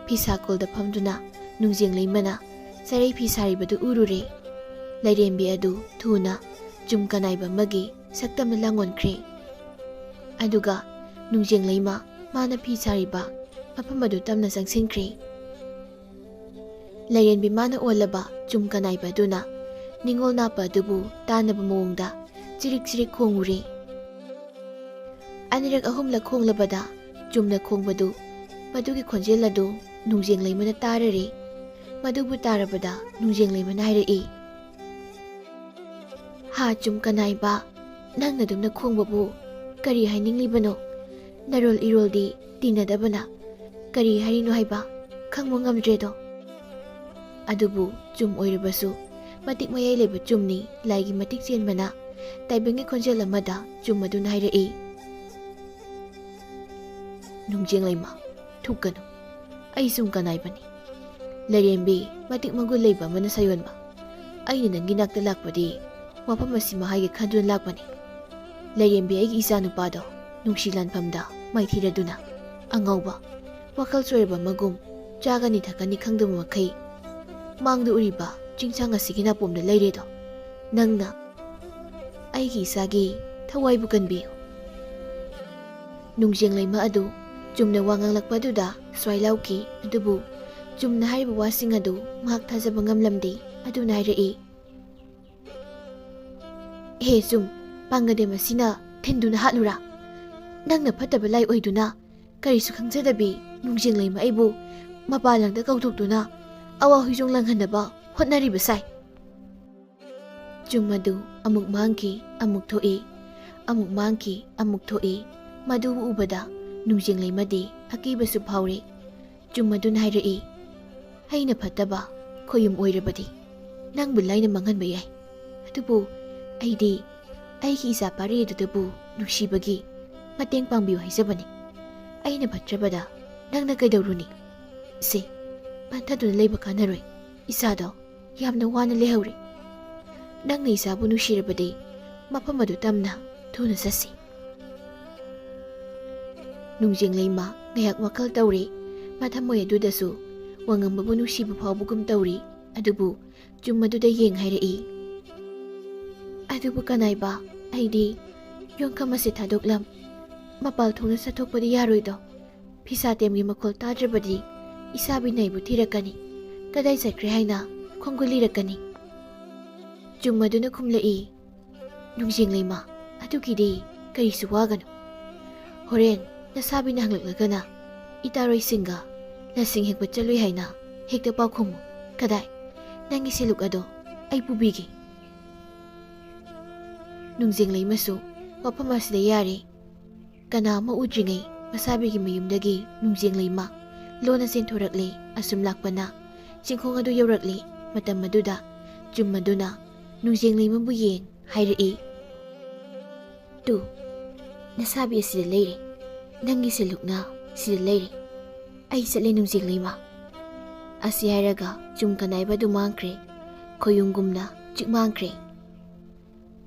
ꯐꯤꯁꯥ ꯀꯣꯜꯗ ꯐꯝꯗꯨꯅ ꯅꯨꯡꯖꯦꯡ ꯂꯩꯃꯅ ꯆꯔꯩ ꯐꯤ ꯁꯥꯔꯤꯕꯗꯨ ꯎꯔꯨꯔꯦ꯫ ꯂꯥꯏꯔꯦꯝꯕꯤ ꯑꯗꯨ ꯊꯨꯅ ꯆꯨꯝ ꯀꯅꯥꯏꯕ ꯑꯃꯒꯤ ꯁꯛꯇꯝꯅ ꯂꯥꯡꯑꯣꯟꯈ꯭ꯔꯦ꯫ ꯑꯗꯨꯒ ꯅꯨꯡꯖꯦꯡ ꯂꯩꯃ ꯃꯥꯅ ꯐꯤ ꯁꯥꯔꯤꯕ ꯃꯐꯝ ꯑꯗꯨ ꯇꯝꯅ ꯆꯪꯁꯤꯟꯈ꯭ꯔꯦ꯫ ꯂꯥꯏꯔꯦꯝꯕꯤ ꯃꯥꯅ ꯑꯣꯜꯂꯕ ꯆꯨꯝ ꯀꯅꯥꯏꯕ ꯑꯗꯨꯅ ꯅꯤꯡꯉꯣꯜ ꯅꯥꯞꯄ ꯑꯗꯨꯕꯨ ꯇꯥꯅꯕ ꯃꯑꯣꯡꯗ ꯆꯤꯔꯤꯛ ꯆꯤꯔꯤꯛ ꯈꯣꯡꯉꯨꯔꯦ꯫ ꯑꯅꯤꯔꯛ ꯑꯍꯨꯝꯂꯛ ꯈꯣꯡꯂꯕꯗ ꯆꯨꯝꯅ ꯈꯣꯡꯕꯗꯨ, ꯃꯗꯨꯒꯤ ꯈꯣꯟꯖꯦꯜ ꯑꯗꯨ ꯅꯨꯡꯖꯦꯡ ꯂꯩꯃꯅ ꯇꯥꯔꯔꯦ꯫ ꯃꯗꯨꯕꯨ ꯇꯥꯔꯕꯗ ꯅꯨꯡꯖꯦꯡ ꯂꯩꯃꯅ ꯍꯥꯏꯔꯛꯏ, "ꯍꯥ ꯆꯨꯝ ꯀꯅꯥꯏꯕ, ꯅꯪꯅ ꯑꯗꯨꯝꯅ ꯈꯣꯡꯕꯕꯨ ꯀꯔꯤ ꯍꯥꯏꯅꯤꯡꯂꯤꯕꯅꯣ? ꯅꯔꯣꯜ ꯏꯔꯣꯜꯗꯤ ꯇꯤꯟꯅꯗꯕꯅ ꯀꯔꯤ ꯍꯥꯏꯔꯤꯅꯣ ꯍꯥꯏꯕ ꯈꯪꯕ ꯉꯝꯗ꯭ꯔꯦꯗꯣ꯫ ꯑꯗꯨꯕꯨ ꯆꯨꯝ ꯑꯣꯏꯔꯕꯁꯨ ꯃꯇꯤꯛ ꯃꯌꯥꯏ ꯂꯩꯕ ꯆꯨꯝꯅꯤ, ꯂꯥꯏꯒꯤ ꯃꯇꯤꯛ ꯆꯦꯟꯕꯅ" ꯇꯥꯏꯕꯪꯒꯤ ꯈꯣꯟꯖꯦꯜ ꯑꯃꯗ ꯆꯨꯝ ꯑꯗꯨꯅ ꯍꯥꯏꯔꯛꯏ꯫ "ꯅꯨꯡꯖꯦꯡ ꯂꯩꯃ, ꯊꯨꯛꯀꯅꯨ꯫ ꯑꯩ ꯁꯨꯝ ꯀꯅꯥꯏꯕꯅꯤ꯫ ꯂꯥꯏꯔꯦꯝꯕꯤ, ꯃꯇꯤꯛ ꯃꯒꯨꯟ ꯂꯩꯕ ꯑꯃꯅ ꯁꯥꯌꯣꯟꯕ꯫ ꯑꯩꯅ ꯅꯪꯒꯤ ꯅꯥꯛꯇ ꯂꯥꯛꯄꯗꯤ ꯋꯥꯐꯝ ꯑꯁꯤꯃ ꯍꯥꯏꯒꯦ ꯈꯟꯗꯨꯅ ꯂꯥꯛꯄꯅꯤ꯫ ꯂꯥꯏꯔꯦꯝꯕꯤ, ꯑꯩꯒꯤ ꯏꯆꯥ ꯅꯨꯄꯥꯗꯣ ꯅꯨꯡꯁꯤ ꯂꯥꯟꯐꯝꯗ ꯃꯥꯏꯊꯤꯔꯗꯨꯅ ꯑꯉꯥꯎꯕ, ꯋꯥꯈꯜ ꯆꯣꯏꯔꯕ ꯑꯃꯒꯨꯝ ꯆꯥꯒꯅꯤ ꯊꯛꯀꯅꯤ ꯈꯪꯗꯕ ꯃꯈꯩ ꯃꯥꯡꯗ ꯎꯔꯤꯕ ꯆꯤꯡꯁꯥꯡ ꯑꯁꯤꯒꯤ ꯅꯥꯄꯣꯝꯗ ꯂꯩꯔꯦꯗꯣ꯫ ꯅꯪꯅ ꯑꯩꯒꯤ ꯏꯆꯥꯒꯤ ꯊꯋꯥꯏꯕꯨ ꯀꯟꯕꯤꯌꯨ꯫" ꯅꯨꯡꯖꯦꯡ ꯂꯩꯃ ꯑꯗꯨ ꯆꯨꯝꯅ ꯋꯥ ꯉꯥꯡꯂꯛꯄ ꯑꯗꯨꯗ ꯁ꯭ꯋꯥꯏ ꯂꯥꯎꯈꯤ, ꯑꯗꯨꯕꯨ ꯆꯨꯝꯅ ꯍꯥꯏꯔꯤꯕ ꯋꯥꯁꯤꯡ ꯑꯗꯨ ꯃꯍꯥꯛ ꯊꯥꯖꯕ ꯉꯝꯂꯝꯗꯦ꯫ ꯑꯗꯨꯅ ꯍꯥꯏꯔꯛꯏ, "ꯍꯦ ꯆꯨꯝ, ꯄꯥꯡꯒꯗꯦꯝ ꯑꯁꯤꯅ ꯊꯤꯟꯗꯨꯅ ꯍꯥꯠꯂꯨꯔꯥ? ꯅꯪꯅ ꯐꯠꯇꯕ ꯂꯥꯏ ꯑꯣꯏꯗꯨꯅ ꯀꯔꯤꯁꯨ ꯈꯪꯖꯗꯕꯤ ꯅꯨꯡꯖꯦꯡꯂꯩꯃ ꯑꯩꯕꯨ ꯃꯄꯥꯟ ꯂꯝꯗ ꯀꯧꯊꯣꯛꯇꯨꯅ ꯑꯋꯥ ꯍꯨꯏꯖꯣꯡ ꯂꯪꯍꯟꯅꯕ ꯍꯣꯠꯅꯔꯤꯕ ꯁꯥꯏ꯫ ꯆꯨꯝ ꯑꯗꯨ ꯑꯃꯨꯛ ꯃꯥꯡꯈꯤ, ꯑꯃꯨꯛ ꯊꯣꯛꯏ, ꯑꯃꯨꯛ ꯃꯥꯡꯈꯤ, ꯑꯃꯨꯛ ꯊꯣꯛꯏ꯫ ꯃꯗꯨ ꯎꯕꯗ ꯅꯨꯡꯖꯦꯡꯂꯩꯃꯗꯤ ꯑꯀꯤꯕꯁꯨ ꯐꯥꯎꯔꯦ꯫ ꯆꯨꯝ ꯑꯗꯨꯅ ꯍꯥꯏꯔꯛꯏ, "ꯑꯩꯅ ꯐꯠꯇꯕ ꯈꯣꯌꯨꯝ ꯑꯣꯏꯔꯕꯗꯤ ꯅꯪꯕꯨ ꯂꯥꯏꯅ ꯃꯥꯡꯍꯟꯕ ꯌꯥꯏ, ꯑꯗꯨꯕꯨ ꯑꯩꯗꯤ ꯑꯩꯒꯤ ꯏꯆꯥ ꯄꯥꯔꯤ ꯑꯗꯨꯗꯕꯨ ꯅꯨꯡꯁꯤꯕꯒꯤ ꯃꯇꯦꯡ ꯄꯥꯡꯕꯤꯌꯨ ꯍꯥꯏꯖꯕꯅꯤ꯫ ꯑꯩꯅ ꯐꯠꯇ꯭ꯔꯕꯗ ꯅꯪꯅ ꯀꯩꯗꯧꯔꯨꯅꯤ? ꯁꯦ, ꯄꯟꯊꯗꯨꯅ ꯂꯩꯕ ꯀꯥꯟꯅꯔꯣꯏ꯫ ꯏꯆꯥꯗꯣ ꯌꯥꯝꯅ ꯋꯥꯅ ꯂꯩꯍꯧꯔꯦ꯫ ꯅꯪꯅ ꯏꯆꯥꯕꯨ ꯅꯨꯡꯁꯤꯔꯕꯗꯤ ꯃꯐꯝ ꯑꯗꯨ ꯇꯝꯅ ꯊꯨꯅ ꯆꯠꯁꯤ꯫" ꯅꯨꯡꯖꯦꯡꯂꯩꯃ ꯉꯥꯏꯍꯥꯛ ꯋꯥꯈꯜ ꯇꯧꯔꯦ꯫ ꯃꯊꯃꯣꯏ ꯑꯗꯨꯗꯁꯨ ꯋꯥꯉꯝꯕꯕꯨ ꯅꯨꯡꯁꯤꯕ ꯐꯥꯎꯕꯒꯨꯝ ꯇꯧꯔꯤ꯫ ꯑꯗꯨꯕꯨ ꯆꯨꯝ ꯑꯗꯨꯗ ꯌꯦꯡ ꯍꯥꯏꯔꯛꯏ, "ꯑꯗꯨꯕꯨ ꯀꯅꯥꯏꯕ, ꯑꯩꯗꯤ ꯌꯣꯡꯈꯝ ꯑꯁꯤ ꯊꯥꯗꯣꯛꯂꯝ ꯃꯄꯥꯜ ꯊꯣꯡꯅ ꯆꯠꯊꯣꯛꯄꯗꯤ ꯌꯥꯔꯣꯏꯗꯣ꯫ ꯐꯤꯁꯥꯇꯦꯝꯒꯤ ꯃꯈꯣꯜ ꯇꯥꯗ꯭ꯔꯕꯗꯤ ꯏꯁꯥꯕꯤꯅ ꯑꯩꯕꯨ ꯊꯤꯔꯛꯀꯅꯤ, ꯀꯗꯥꯏ ꯆꯠꯈ꯭ꯔꯦ ꯍꯥꯏꯅ ꯈꯣꯡꯒꯨꯜꯂꯤꯔꯛꯀꯅꯤ꯫" ꯆꯨꯝ ꯑꯗꯨꯅ ꯈꯨꯝꯂꯛꯏ, "ꯅꯨꯡꯖꯦꯡꯂꯩꯃ, ꯑꯗꯨꯒꯤꯗꯤ ꯀꯔꯤꯁꯨ ꯋꯥꯒꯅꯨ꯫ ꯍꯣꯔꯦꯟ ꯅꯁꯥꯕꯤꯅ ꯍꯪꯂꯛꯂꯒꯅ ꯏꯇꯥꯔꯣꯏꯁꯤꯡꯒ ꯂꯁꯤꯡ ꯍꯦꯛꯄ ꯆꯠꯂꯨꯏ ꯍꯥꯏꯅ ꯍꯦꯛꯇ ꯄꯥꯎꯈꯨꯝꯃꯨ꯫ ꯀꯗꯥꯏ, ꯅꯪꯒꯤ ꯁꯤꯂꯨꯛ ꯑꯗꯣ ꯑꯩ ꯄꯨꯕꯤꯒꯦ꯫" ꯅꯨꯡꯖꯦꯡꯂꯩꯃꯁꯨ ꯋꯥꯐꯝ ꯑꯁꯤꯗ ꯌꯥꯔꯦ꯫ ꯀꯅꯥ ꯑꯃ ꯎꯗ꯭ꯔꯤꯉꯩ ꯃꯁꯥꯕꯤꯒꯤ ꯃꯌꯨꯝꯗꯒꯤ ꯅꯨꯡꯖꯦꯡꯂꯩꯃ ꯂꯣꯟꯅ ꯆꯦꯟꯊꯣꯔꯛꯂꯦ꯫ ꯑꯁꯨꯝ ꯂꯥꯛꯄꯅ ꯆꯤꯡꯈꯣꯡ ꯑꯗꯨ ꯌꯧꯔꯛꯂꯦ꯫ ꯃꯇꯝ ꯑꯗꯨꯗ ꯆꯨꯝ ꯑꯗꯨꯅ ꯅꯨꯡꯖꯦꯡꯂꯩꯃꯕꯨ ꯌꯦꯡ ꯍꯥꯏꯔꯛꯏ, "ꯇꯨ, ꯅꯁꯥꯕꯤ ꯑꯁꯤꯗ ꯂꯩꯔꯦ, ꯅꯪꯒꯤ ꯁꯤꯂꯨꯛꯅ ꯁꯤꯗ ꯂꯩꯔꯦ꯫ ꯑꯩ ꯆꯠꯂꯦ ꯅꯨꯡꯖꯦꯡꯂꯩꯃ꯫" ꯑꯁꯤ ꯍꯥꯏꯔꯒ ꯆꯨꯝ ꯀꯅꯥꯏꯕ ꯑꯗꯨ ꯃꯥꯡꯈ꯭ꯔꯦ꯫ ꯈꯣꯌꯨꯝꯒꯨꯝꯅ ꯆꯤꯛ ꯃꯥꯡꯈ꯭ꯔꯦ꯫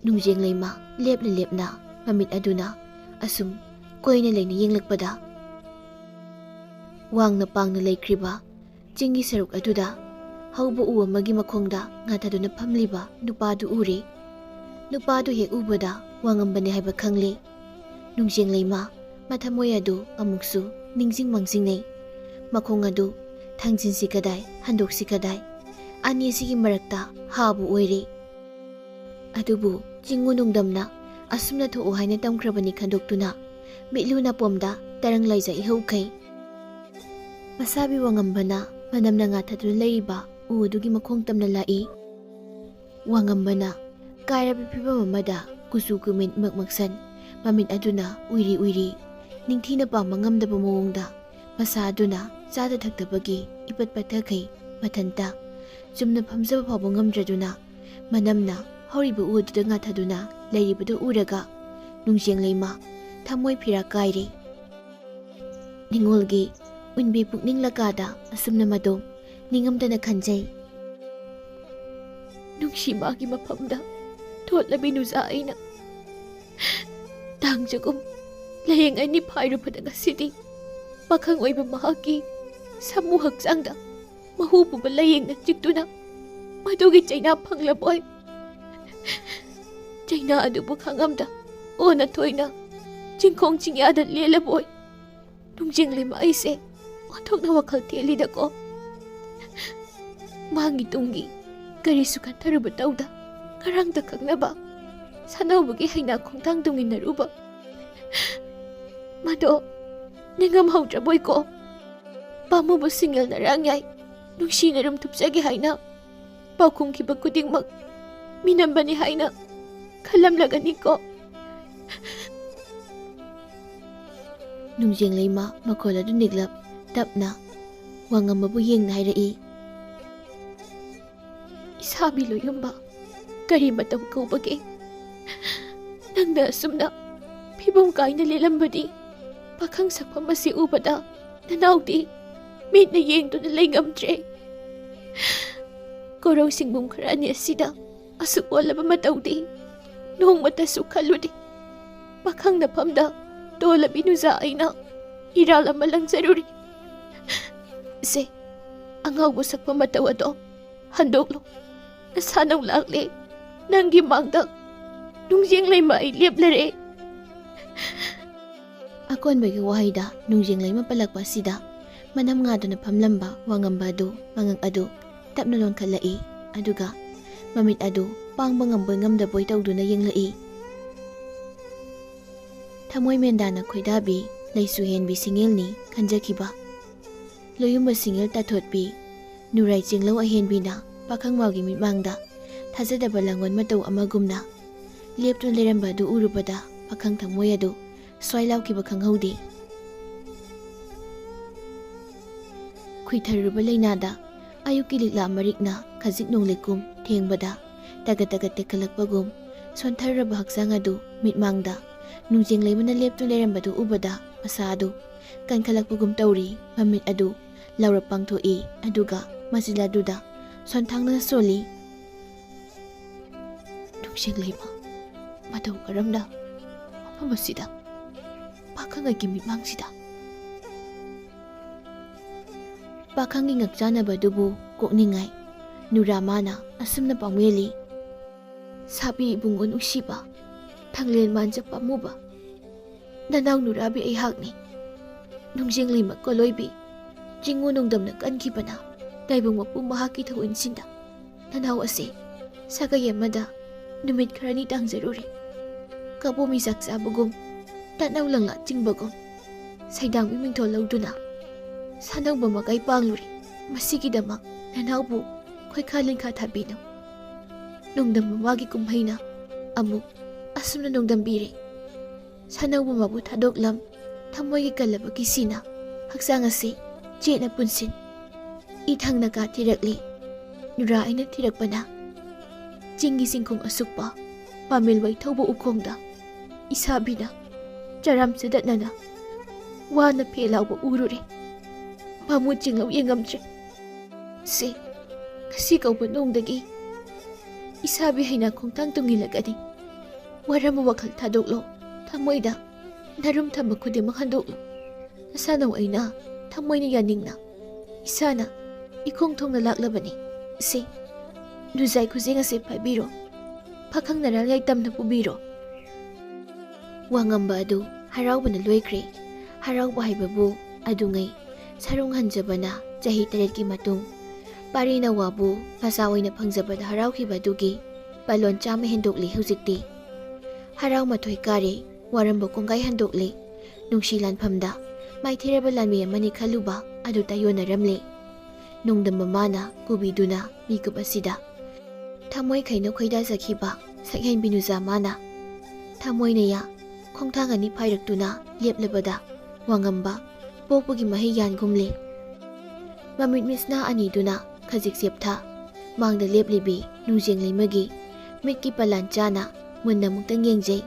ꯅꯨꯡꯖꯦꯡꯂꯩꯃ ꯂꯦꯞꯅ ꯂꯦꯞꯅ ꯃꯃꯤꯠ ꯑꯗꯨꯅ ꯑꯁꯨꯝ ꯀꯣꯏꯅ ꯂꯩꯅ ꯌꯦꯡꯂꯛꯄꯗ, ꯋꯥꯡꯅ ꯄꯥꯡꯅ ꯂꯩꯈ꯭ꯔꯤꯕ ꯆꯤꯡꯒꯤ ꯁꯔꯨꯛ ꯑꯗꯨꯗ ꯍꯧꯕ ꯎ ꯑꯃꯒꯤ ꯃꯈꯣꯡꯗ ꯉꯥꯊꯗꯨꯅ ꯐꯝꯂꯤꯕ ꯅꯨꯄꯥꯗꯨ ꯎꯔꯦ꯫ ꯅꯨꯄꯥꯗꯨ ꯍꯦꯛ ꯎꯕꯗ ꯋꯥꯉꯝꯕꯅꯤ ꯍꯥꯏꯕ ꯈꯪꯂꯦ꯫ ꯅꯨꯡꯖꯦꯡꯂꯩꯃ ꯃꯊꯃꯣꯏ ꯑꯗꯨ ꯑꯃꯨꯛꯁꯨ ꯅꯤꯡꯁꯤꯡ ꯃꯥꯡꯖꯤꯡꯅꯩ꯫ ꯃꯈꯣꯡ ꯑꯗꯨ ꯊꯥꯡꯖꯤꯟꯁꯤ ꯀꯗꯥꯏ, ꯍꯟꯗꯣꯛꯁꯤ ꯀꯗꯥꯏ, ꯑꯅꯤꯁꯤꯒꯤ ꯃꯔꯛꯇ ꯍꯥꯕꯨ ꯑꯣꯏꯔꯦ꯫ ꯑꯗꯨꯕꯨ ꯆꯤꯡꯉꯨ ꯅꯨꯡꯗꯝꯅ ꯑꯁꯨꯝꯅ ꯊꯣꯛꯎ ꯍꯥꯏꯅ ꯇꯝꯈ꯭ꯔꯕꯅꯤ ꯈꯟꯗꯣꯛꯇꯨꯅ ꯃꯤꯠꯂꯨ ꯅꯥꯄꯣꯝꯗ ꯇꯔꯪ ꯂꯩꯖ ꯏꯍꯧꯈꯩ꯫ ꯃꯁꯥꯕꯤ ꯋꯥꯉꯝꯕꯅ ꯃꯅꯝꯅ ꯉꯥꯊꯗꯨꯅ ꯂꯩꯔꯤꯕ ꯎ ꯑꯗꯨꯒꯤ ꯃꯈꯣꯡ ꯇꯝꯅ ꯂꯥꯛꯏ꯫ ꯋꯥꯉꯝꯕꯅ ꯀꯥꯏꯔꯕ ꯐꯤꯕꯝ ꯑꯃꯗ ꯀꯨꯆꯨ ꯀꯨꯃꯦꯟ ꯏꯃꯛ ꯃꯛꯁꯟ, ꯃꯃꯤꯠ ꯑꯗꯨꯅ ꯎꯏꯔꯤ ꯎꯏꯔꯤ, ꯅꯤꯡꯊꯤꯅ ꯄꯥꯡꯕ ꯉꯝꯗꯕ ꯃꯑꯣꯡꯗ ꯃꯁꯥ ꯑꯗꯨꯅ ꯆꯥꯗ ꯊꯛꯇꯕꯒꯤ ꯏꯄꯠ ꯄꯠꯊꯈꯩ ꯃꯊꯟꯇ ꯆꯨꯝꯅ ꯐꯝꯖꯕ ꯐꯥꯎꯕ ꯉꯝꯗ꯭ꯔꯗꯨꯅ ꯃꯅꯝꯅ ꯍꯧꯔꯤꯕ ꯎ ꯑꯗꯨꯗ ꯉꯥꯊꯗꯨꯅ ꯂꯩꯔꯤꯕꯗꯨ ꯎꯔꯒ ꯅꯨꯡꯖꯦꯡ ꯂꯩꯃ ꯊꯃꯣꯏ ꯐꯤꯔꯥ ꯀꯥꯏꯔꯦ꯫ ꯅꯤꯡꯉꯣꯜꯒꯤ ꯎꯟꯕꯤ ꯄꯨꯛꯅꯤꯡ ꯂꯀꯥꯗ ꯑꯁꯨꯝꯅ ꯃꯗꯣꯝ ꯅꯤꯡꯉꯝꯗꯅ ꯈꯟꯖꯩ꯫ ꯅꯨꯡꯁꯤ ꯃꯥꯒꯤ ꯃꯐꯝꯗ ꯊꯣꯠꯂꯕꯤ ꯅꯨꯖꯥ ꯑꯩꯅ ꯇꯥꯡꯖꯒꯨꯝ ꯂꯥꯌꯦꯡ ꯑꯅꯤ ꯐꯥꯏꯔꯨꯕꯗ ꯉꯁꯤꯗꯤ ꯄꯥꯈꯪ ꯑꯣꯏꯕ ꯃꯍꯥꯛꯀꯤ ꯁꯥꯃꯨ ꯍꯛꯆꯥꯡꯗ ꯃꯍꯨ ꯄꯨꯕ ꯂꯥꯌꯦꯡꯅ ꯆꯤꯛꯇꯨꯅ ꯃꯗꯨꯒꯤ ꯆꯩꯅꯥ ꯐꯪꯂꯕꯣꯏ꯫ ꯆꯩꯅꯥ ꯑꯗꯨꯕꯨ ꯈꯪꯉꯝꯗ ꯑꯣꯟꯅ ꯊꯣꯏꯅ ꯆꯤꯡꯈꯣꯡ ꯆꯤꯡꯌꯥꯗ ꯂꯦꯜꯂꯕꯣꯏ꯫ ꯅꯨꯡꯖꯦꯡꯂꯩꯃ ꯑꯩꯁꯦ ꯑꯣꯟꯊꯣꯛꯅ ꯋꯥꯈꯜ ꯊꯦꯜꯂꯤꯗꯀꯣ꯫ ꯃꯥꯡꯒꯤ ꯇꯨꯡꯒꯤ ꯀꯔꯤꯁꯨ ꯈꯟꯊꯔꯨꯕ ꯇꯧꯗ ꯉꯔꯥꯡꯗ ꯈꯪꯅꯕ ꯁꯥꯟꯅꯧꯕꯒꯤ ꯍꯩꯅꯥ ꯈꯣꯡꯊꯥꯡ ꯇꯨꯡꯏꯟꯅꯔꯨꯕ ꯃꯗꯣ ꯅꯤꯡꯉꯝꯍꯧꯗ꯭ꯔꯕꯣꯏꯀꯣ꯫ ꯄꯥꯝꯃꯨꯕ ꯁꯤꯡꯉꯦꯜ ꯅꯔꯥꯡ ꯌꯥꯏ ꯅꯨꯡꯁꯤꯅ ꯔꯨꯝ ꯊꯨꯞꯆꯒꯦ ꯍꯥꯏꯅ ꯄꯥꯎꯈꯨꯝꯈꯤꯕ ꯈꯨꯗꯤꯡꯃꯛ ꯃꯤꯅꯝꯕꯅꯤ ꯍꯥꯏꯅ ꯈꯜꯂꯝꯂꯒꯅꯤꯀꯣ꯫ ꯅꯨꯡꯖꯦꯡꯂꯩꯃ ꯃꯈꯣꯜ ꯑꯗꯨ ꯅꯤꯛꯂꯞ ꯇꯞꯅ ꯋꯥꯉꯝꯕꯕꯨ ꯌꯦꯡꯅ ꯍꯥꯏꯔꯛꯏ꯫ ꯏꯁꯥꯕꯤ ꯂꯣꯏꯌꯨꯝꯕ, ꯀꯔꯤ ꯃꯇꯧ ꯀꯧꯕꯒꯦ? ꯅꯪꯅ ꯑꯁꯨꯝꯅ ꯐꯤꯕꯝ ꯀꯥꯏꯅ ꯂꯦꯜꯂꯝꯕꯗꯤ ꯄꯥꯈꯪ ꯁꯛꯐꯝ ꯑꯁꯤ ꯎꯕꯗ ꯅꯅꯥꯎꯗꯤ ꯃꯤꯠꯅ ꯌꯦꯡꯗꯨꯅ ꯂꯩꯉꯝꯗ꯭ꯔꯦ꯫ ꯀꯣꯔꯧ ꯁꯤꯡꯕꯨꯝ ꯈꯔ ꯑꯅꯤ ꯑꯁꯤꯗ ꯑꯁꯨꯛ ꯑꯣꯜꯂꯕ ꯃꯇꯧꯗꯤ ꯅꯣꯡꯃꯇꯁꯨ ꯈꯜꯂꯨꯗꯦ꯫ ꯄꯥꯈꯪ ꯅꯐꯝꯗ ꯇꯣꯜꯂꯕꯤ ꯅꯨꯖꯥ ꯑꯩꯅ ꯏꯔꯥꯜ ꯑꯃ ꯂꯪꯖꯔꯨꯔꯤ꯫ ꯁꯦ, ꯑꯉꯥꯎꯕ ꯁꯛꯄ ꯃꯇꯧ ꯑꯗꯣ ꯍꯟꯗꯣꯛꯂꯣ꯫ ꯅꯁꯥ ꯅꯧ ꯂꯥꯛꯂꯦ꯫ ꯅꯪꯒꯤ ꯃꯥꯡꯗ ꯅꯨꯡꯖꯦꯡ ꯂꯩꯃ ꯑꯩ ꯂꯦꯞꯂꯔꯦ꯫ ꯑꯀꯣꯟꯕꯒꯤ ꯋꯥꯍꯩꯗ ꯅꯨꯡꯖꯦꯡ ꯂꯩꯃ ꯄꯜꯂꯛꯄ ꯑꯁꯤꯗ ꯃꯅꯝ ꯉꯥꯗꯨꯅ ꯐꯝꯂꯝꯕ ꯋꯥꯉꯝꯕ ꯑꯗꯨ ꯃꯉꯛ ꯑꯗꯨ ꯇꯞꯅ ꯂꯣꯟꯈꯠꯂꯛꯏ꯫ ꯑꯗꯨꯒ ꯃꯃꯤꯠ ꯑꯗꯨ ꯄꯥꯡꯕ ꯉꯝꯕꯣꯏ ꯉꯝꯗꯕꯣꯏ ꯇꯧꯗꯨꯅ ꯌꯦꯡꯂꯛꯏ꯫ ꯊꯃꯣꯏ ꯃꯦꯟꯗꯥꯅ ꯈꯣꯏꯗꯥꯕꯤ, ꯂꯩꯁꯨ ꯍꯦꯟꯕꯤ ꯁꯤꯡꯉꯦꯜꯅꯤ ꯈꯟꯖꯈꯤꯕ꯫ ꯂꯣꯌꯨꯝꯕ ꯁꯤꯡꯉꯦꯜ ꯇꯥꯊꯣꯠꯄꯤ, ꯅꯨꯔꯥꯏ ꯆꯤꯡꯂꯧ ꯑꯍꯦꯟꯕꯤꯅ ꯄꯥꯈꯪ ꯃꯥꯎꯒꯤ ꯃꯤꯠꯃꯥꯡꯗ ꯊꯥꯖꯗꯕ ꯂꯥꯡꯑꯣꯟ ꯃꯇꯧ ꯑꯃꯒꯨꯝꯅ ꯂꯦꯞꯇꯨꯅ ꯂꯩꯔꯝꯕ ꯑꯗꯨ ꯎꯔꯨꯕꯗ ꯄꯥꯈꯪ ꯊꯃꯣꯏ ꯑꯗꯨ ꯁ꯭ꯋꯥꯏ ꯂꯥꯎꯈꯤꯕ ꯈꯪꯍꯧꯗꯦ꯫ ꯈꯨꯏꯊꯔꯨꯕ ꯂꯩꯅꯥꯗ ꯑꯌꯨꯛꯀꯤ ꯂꯤꯛꯂꯥ ꯃꯔꯤꯛꯅ ꯈꯖꯤꯛ ꯅꯣꯡꯂꯩꯀꯨꯝ ꯊꯦꯡꯕꯗ ꯇꯒꯠ ꯇꯒꯠ ꯇꯦꯛꯈꯠꯂꯛꯄꯒꯨꯝ ꯁꯣꯟꯊꯔꯕ ꯍꯛꯆꯥꯡ ꯑꯗꯨ ꯃꯤꯠꯃꯥꯡꯗ ꯅꯨꯡꯖꯦꯡ ꯂꯩꯃꯅ ꯂꯦꯞꯇꯨꯅ ꯂꯩꯔꯝꯕꯗꯨ ꯎꯕꯗ ꯃꯁꯥ ꯑꯗꯨ ꯀꯟꯈꯠꯂꯛꯄꯒꯨꯝ ꯇꯧꯔꯤ꯫ ꯃꯃꯤꯠ ꯑꯗꯨ ꯂꯧꯔꯞ ꯄꯥꯡꯊꯣꯛꯏ, ꯑꯗꯨꯒ ꯃꯆꯤꯜ ꯑꯗꯨꯗ ꯁꯣꯟꯊꯥꯡꯅ ꯁꯣꯜꯂꯤ꯫ ꯅꯨꯡꯖꯦꯡ ꯂꯩꯃ, ꯃꯇꯧ ꯀꯔꯝꯅ ꯃꯐꯝ ꯑꯁꯤꯗ, ꯄꯥꯈꯪ ꯑꯩꯒꯤ ꯃꯤꯠꯃꯥꯡꯁꯤꯗ? ꯄꯥꯈꯪꯒꯤ ꯉꯛꯆꯥꯟꯅꯕꯗꯨꯕꯨ ꯀꯣꯛꯅꯤꯡꯉꯥꯏ ꯅꯨꯔꯥ ꯃꯥꯅ ꯑꯁꯨꯝꯅ ꯄꯥꯝꯋꯦꯜꯂꯤ꯫ ꯁꯥꯕꯤ ꯏꯕꯨꯡꯉꯣ ꯅꯨꯡꯁꯤꯕ, ꯊꯥꯡꯂꯦꯟ ꯃꯥꯟꯖ ꯄꯥꯝꯃꯨꯕ, ꯅꯅꯥꯎ ꯅꯨꯔꯥꯕꯤ ꯑꯩꯍꯥꯛꯅꯤ꯫ ꯅꯨꯡꯖꯦꯡ ꯂꯩꯃ ꯀꯣꯂꯣꯏꯕꯤ, ꯆꯤꯡꯉꯨ ꯅꯣꯡꯗꯝꯅ ꯀꯟꯈꯤꯕꯅ ꯇꯥꯏꯕꯪ ꯃꯄꯨꯝ ꯃꯍꯥꯛꯀꯤ ꯊꯧ ꯏꯟꯁꯤꯟꯗ ꯅꯅꯥꯎ ꯑꯁꯤ ꯁꯥꯒꯩ ꯑꯃꯗ ꯅꯨꯃꯤꯠ ꯈꯔꯅꯤ ꯇꯥꯡꯖꯔꯨꯔꯦ꯫ ꯀꯕꯣ ꯃꯤꯆꯥꯛ ꯆꯥꯕꯒꯨꯝ, ꯇꯠꯅꯧ ꯂꯪꯂꯥ ꯆꯤꯡꯕꯒꯨꯝ, ꯁꯩꯗꯥꯡꯕꯤ ꯃꯤꯡꯊꯣꯜ ꯂꯧꯗꯨꯅ ꯁꯥꯅꯧꯕ ꯃꯀꯥꯏ ꯄꯥꯡꯂꯨꯔꯦ꯫ ꯃꯁꯤꯒꯤꯗꯃꯛ ꯅꯅꯥꯎꯕꯨ ꯈꯣꯏꯈꯥ ꯂꯤꯡꯈꯥ ꯊꯥꯕꯤꯅꯨ꯫ ꯅꯣꯡꯗꯝ ꯃꯃꯥꯒꯤ ꯀꯨꯝꯍꯩꯅ ꯑꯃꯨꯛ ꯑꯁꯨꯝꯅ ꯅꯣꯡꯗꯝꯕꯤꯔꯦ꯫ ꯁꯥꯅꯧꯕ ꯃꯥꯕꯨ ꯊꯥꯗꯣꯛꯂꯝ, ꯊꯃꯣꯏꯒꯤ ꯀꯜꯂꯕ ꯀꯤꯁꯤꯅ ꯍꯛꯆꯥꯡ ꯑꯁꯤ ꯆꯦꯠꯅ ꯄꯨꯟꯁꯤꯟ꯫ ꯏꯊꯪꯅ ꯀꯥ ꯊꯤꯔꯛꯂꯤ꯫ ꯅꯨꯔꯥ ꯑꯩꯅ ꯊꯤꯔꯛꯄꯅ ꯆꯤꯡꯒꯤ ꯆꯤꯡꯈꯣꯡ ꯑꯁꯨꯛꯄ ꯄꯥꯃꯦꯜ ꯋꯥꯏꯊꯧꯕ ꯎꯈꯣꯡꯗ ꯏꯁꯥꯕꯤꯅ ꯆꯔꯥꯝ ꯆꯗꯠꯅꯅ ꯋꯥꯅ ꯐꯦ ꯂꯥꯎꯕ ꯎꯔꯨꯔꯦ꯫ ꯃꯃꯨ ꯆꯤꯡꯂꯧ ꯌꯦꯡꯉꯝꯗ꯭ꯔꯦ꯫ ꯁꯦ, ꯉꯁꯤ ꯀꯧꯕ ꯅꯣꯡꯗꯒꯤ ꯏꯁꯥꯕꯤ ꯍꯩꯅꯥ ꯈꯣꯡꯊꯥꯡ ꯇꯨꯡꯏꯜꯂꯒꯅꯤ꯫ ꯋꯥꯔꯝꯕ ꯋꯥꯈꯜ ꯊꯥꯗꯣꯛꯂꯣ꯫ ꯊꯃꯣꯏꯗ ꯅꯔꯨꯝ ꯊꯝꯕ ꯈꯨꯗꯤꯡꯃꯛ ꯍꯟꯗꯣꯛꯂꯣ꯫ ꯅꯁꯥꯅꯧ ꯑꯩꯅ ꯊꯃꯣꯏꯅ ꯌꯥꯅꯤꯡꯅ ꯏꯁꯥꯅ ꯏꯈꯣꯡ ꯊꯣꯡꯅ ꯂꯥꯛꯂꯕꯅꯤ꯫ ꯁꯦ, ꯂꯨꯖꯥꯏ ꯈꯨꯖꯦꯡ ꯑꯁꯤ ꯄꯥꯏꯕꯤꯔꯣ꯫ ꯄꯥꯈꯪ ꯅꯔꯥꯜ ꯌꯥꯏꯇꯝꯅ ꯄꯨꯕꯤꯔꯣ꯫ ꯋꯥ ꯉꯝꯕ ꯑꯗꯨ ꯍꯔꯥꯎꯕꯅ ꯂꯣꯏꯈ꯭ꯔꯦ꯫ ꯍꯔꯥꯎꯕ ꯍꯥꯏꯕꯕꯨ ꯑꯗꯨꯉꯩ ꯁꯔꯨꯡ ꯍꯟꯖꯕꯅ ꯆꯍꯤ ꯇꯔꯦꯠꯀꯤ ꯃꯇꯨꯡ ꯄꯥꯔꯤ ꯅꯋꯥꯕꯨ ꯃꯆꯥ ꯑꯣꯏꯅ ꯐꯪꯖꯕꯗ ꯍꯔꯥꯎꯈꯤꯕ ꯑꯗꯨꯒꯤ ꯄꯥꯂꯣꯟ ꯆꯥꯝꯃ ꯍꯦꯟꯗꯣꯛꯂꯤ ꯍꯧꯖꯤꯛꯇꯤ꯫ ꯍꯔꯥꯎ ꯃꯊꯣꯏ ꯀꯥꯔꯦ꯫ ꯋꯥꯔꯝꯕ ꯀꯣꯡꯒꯥꯏ ꯍꯟꯗꯣꯛꯂꯦ꯫ ꯅꯨꯡꯁꯤ ꯂꯥꯟꯐꯝꯗ ꯃꯥꯏꯊꯤꯔꯕ ꯂꯥꯟꯃꯤ ꯑꯃꯅꯤ ꯈꯜꯂꯨꯕ ꯑꯗꯨ ꯇꯥꯏꯌꯣꯟꯅꯔꯝꯂꯦ꯫ ꯅꯣꯡꯗꯝꯕ ꯃꯥꯅ ꯄꯨꯕꯤꯗꯨꯅ ꯃꯤꯀꯨꯞ ꯑꯁꯤꯗ ꯊꯃꯣꯏ ꯈꯩꯅ ꯈꯣꯏꯗꯥꯖꯈꯤꯕ ꯁꯛꯍꯦꯟꯕꯤ ꯅꯨꯖꯥ ꯃꯥꯅ ꯊꯃꯣꯏꯅꯌꯥ ꯈꯣꯡꯊꯥꯡ ꯑꯅꯤ ꯐꯥꯏꯔꯛꯇꯨꯅ ꯂꯦꯞꯂꯕꯗ ꯋꯥꯉꯝꯕ ꯄꯣꯛꯄꯒꯤ ꯃꯍꯩ ꯌꯥꯟꯒꯨꯝꯂꯦ꯫ ꯃꯃꯤꯠ ꯃꯤꯠꯁꯅꯥ ꯑꯅꯤꯗꯨꯅ ꯈꯖꯤꯛ ꯆꯦꯞꯊ ꯃꯥꯡꯗ ꯂꯦꯞꯂꯤꯕꯤ ꯅꯨꯡꯖꯦꯡ ꯂꯩꯃꯒꯤ ꯃꯤꯠꯀꯤ ꯄꯂꯥꯟ ꯆꯥꯅ ꯃꯨꯟꯅ ꯑꯃꯨꯛꯇꯪ ꯌꯦꯡꯖꯩ꯫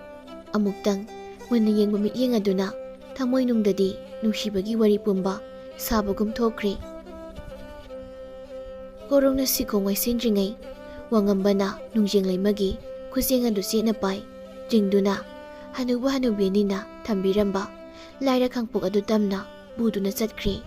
ꯑꯃꯨꯛꯇꯪ ꯃꯨꯟꯅ ꯌꯦꯡꯕ ꯃꯤꯠꯌꯦꯡ ꯑꯗꯨꯅ ꯊꯃꯣꯏꯅꯨꯡꯗꯗꯤ ꯅꯨꯡꯁꯤꯕꯒꯤ ꯋꯥꯔꯤ ꯄꯨꯝꯕ ꯁꯥꯕꯒꯨꯝ ꯊꯣꯛꯈ꯭ꯔꯦ꯫ ꯀꯣꯔꯧꯅ ꯁꯤꯈꯣꯡ ꯋꯥꯏꯁꯤꯟꯗ꯭ꯔꯤꯉꯩ ꯋꯥꯉꯝꯕꯅ ꯅꯨꯡꯖꯦꯡ ꯂꯩꯃꯒꯤ ꯈꯨꯖꯦꯡ ꯑꯗꯨ ꯆꯦꯠꯅ ꯄꯥꯏ ꯆꯤꯡꯗꯨꯅ ꯍꯅꯨꯕ ꯍꯅꯨꯕꯤ ꯑꯅꯤꯅ ꯊꯝꯕꯤꯔꯝꯕ ꯂꯥꯏꯔ ꯈꯥꯡꯄꯣꯛ ꯑꯗꯨ ꯇꯝꯅ ꯄꯨꯗꯨꯅ ꯆꯠꯈ꯭ꯔꯦ꯫